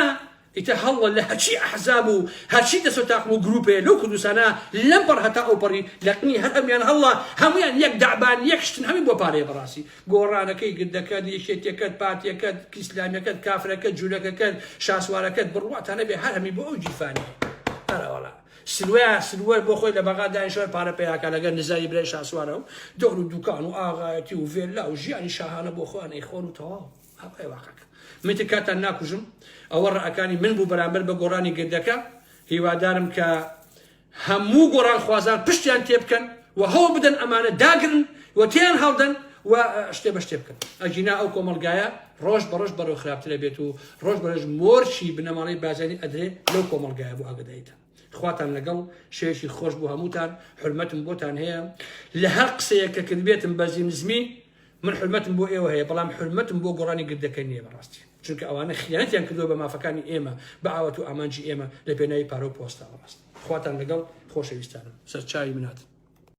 ئیتر هەڵڵە لە هەرچی ئەحزاب و هەرچی دەسە و تاقم و گروپێ لەو کوردستانە لەم پەڕ هەتا ئەو پەڕی لە قنی هەر هەمویان هەڵڵە هەمویان یەک دەعبان یەک شتن هەمووی بۆ پارەیە بەڕاستی گۆڕانەکەی گردەکەت یەکێتیەکەت پارتیەکەت ئیسلامیەکەت کافرەکەت جولەکەکەت شاسوارەکەت بڕواتانە بێ هەر هەمی بۆ ئەو گیرفانەیە ئەرەوەڵا سروە سروە بۆ خۆی لە بەغا دانیشتوە پارە پەیاکا لەگەر نزاری برای شاسوارە و دۆر و دوکان و ئاغایەتی و ڤێلا و ژیانی شاهانە بۆ خۆیان ئەیخۆن و تەواو ئاوای واقعەکە من تر کاتان ناکوژم ئەوە ڕەئەکانی من بوو بەرامبەر بە گۆڕانی گردەکە هیوادارم کە هەموو گۆڕانخوازان پشتیان تێبکەن و هەوڵ بدەن ئەمانە داگرن و تێیان هەڵدەن و شتێ بە شتێ بکەن ئەگینا ئەو کۆمەڵگایە ڕۆژ بە ڕۆژ بەرەو خراپترە بێت و ڕۆژ بە ڕۆژ مۆرکی بنەماڵەی بازانی ئەدرێ لەو کۆمەڵگایە بۆ ئاگدایتان خواتان لەگەڵ شەوێکی خۆش بۆ هەمووتان حرمەتم بۆتان هەیە لە هەر قسەیەک کە کردبێتم بەرزی نزمی من حرمەتم بۆ ئێوە هەیە بەڵام حرمەتم بۆ گۆڕانی گردەکە نییە بەڕاستی چونکە ئەوانە خیانەتیان کردووە بە مافەکانی ئێمە بە ئاوات و ئامانجی ئێمە لە پێناوی پارە و پۆستە بەڕاست خواتان لەگەڵ خۆشەویستانم سەرچاوی مناتن.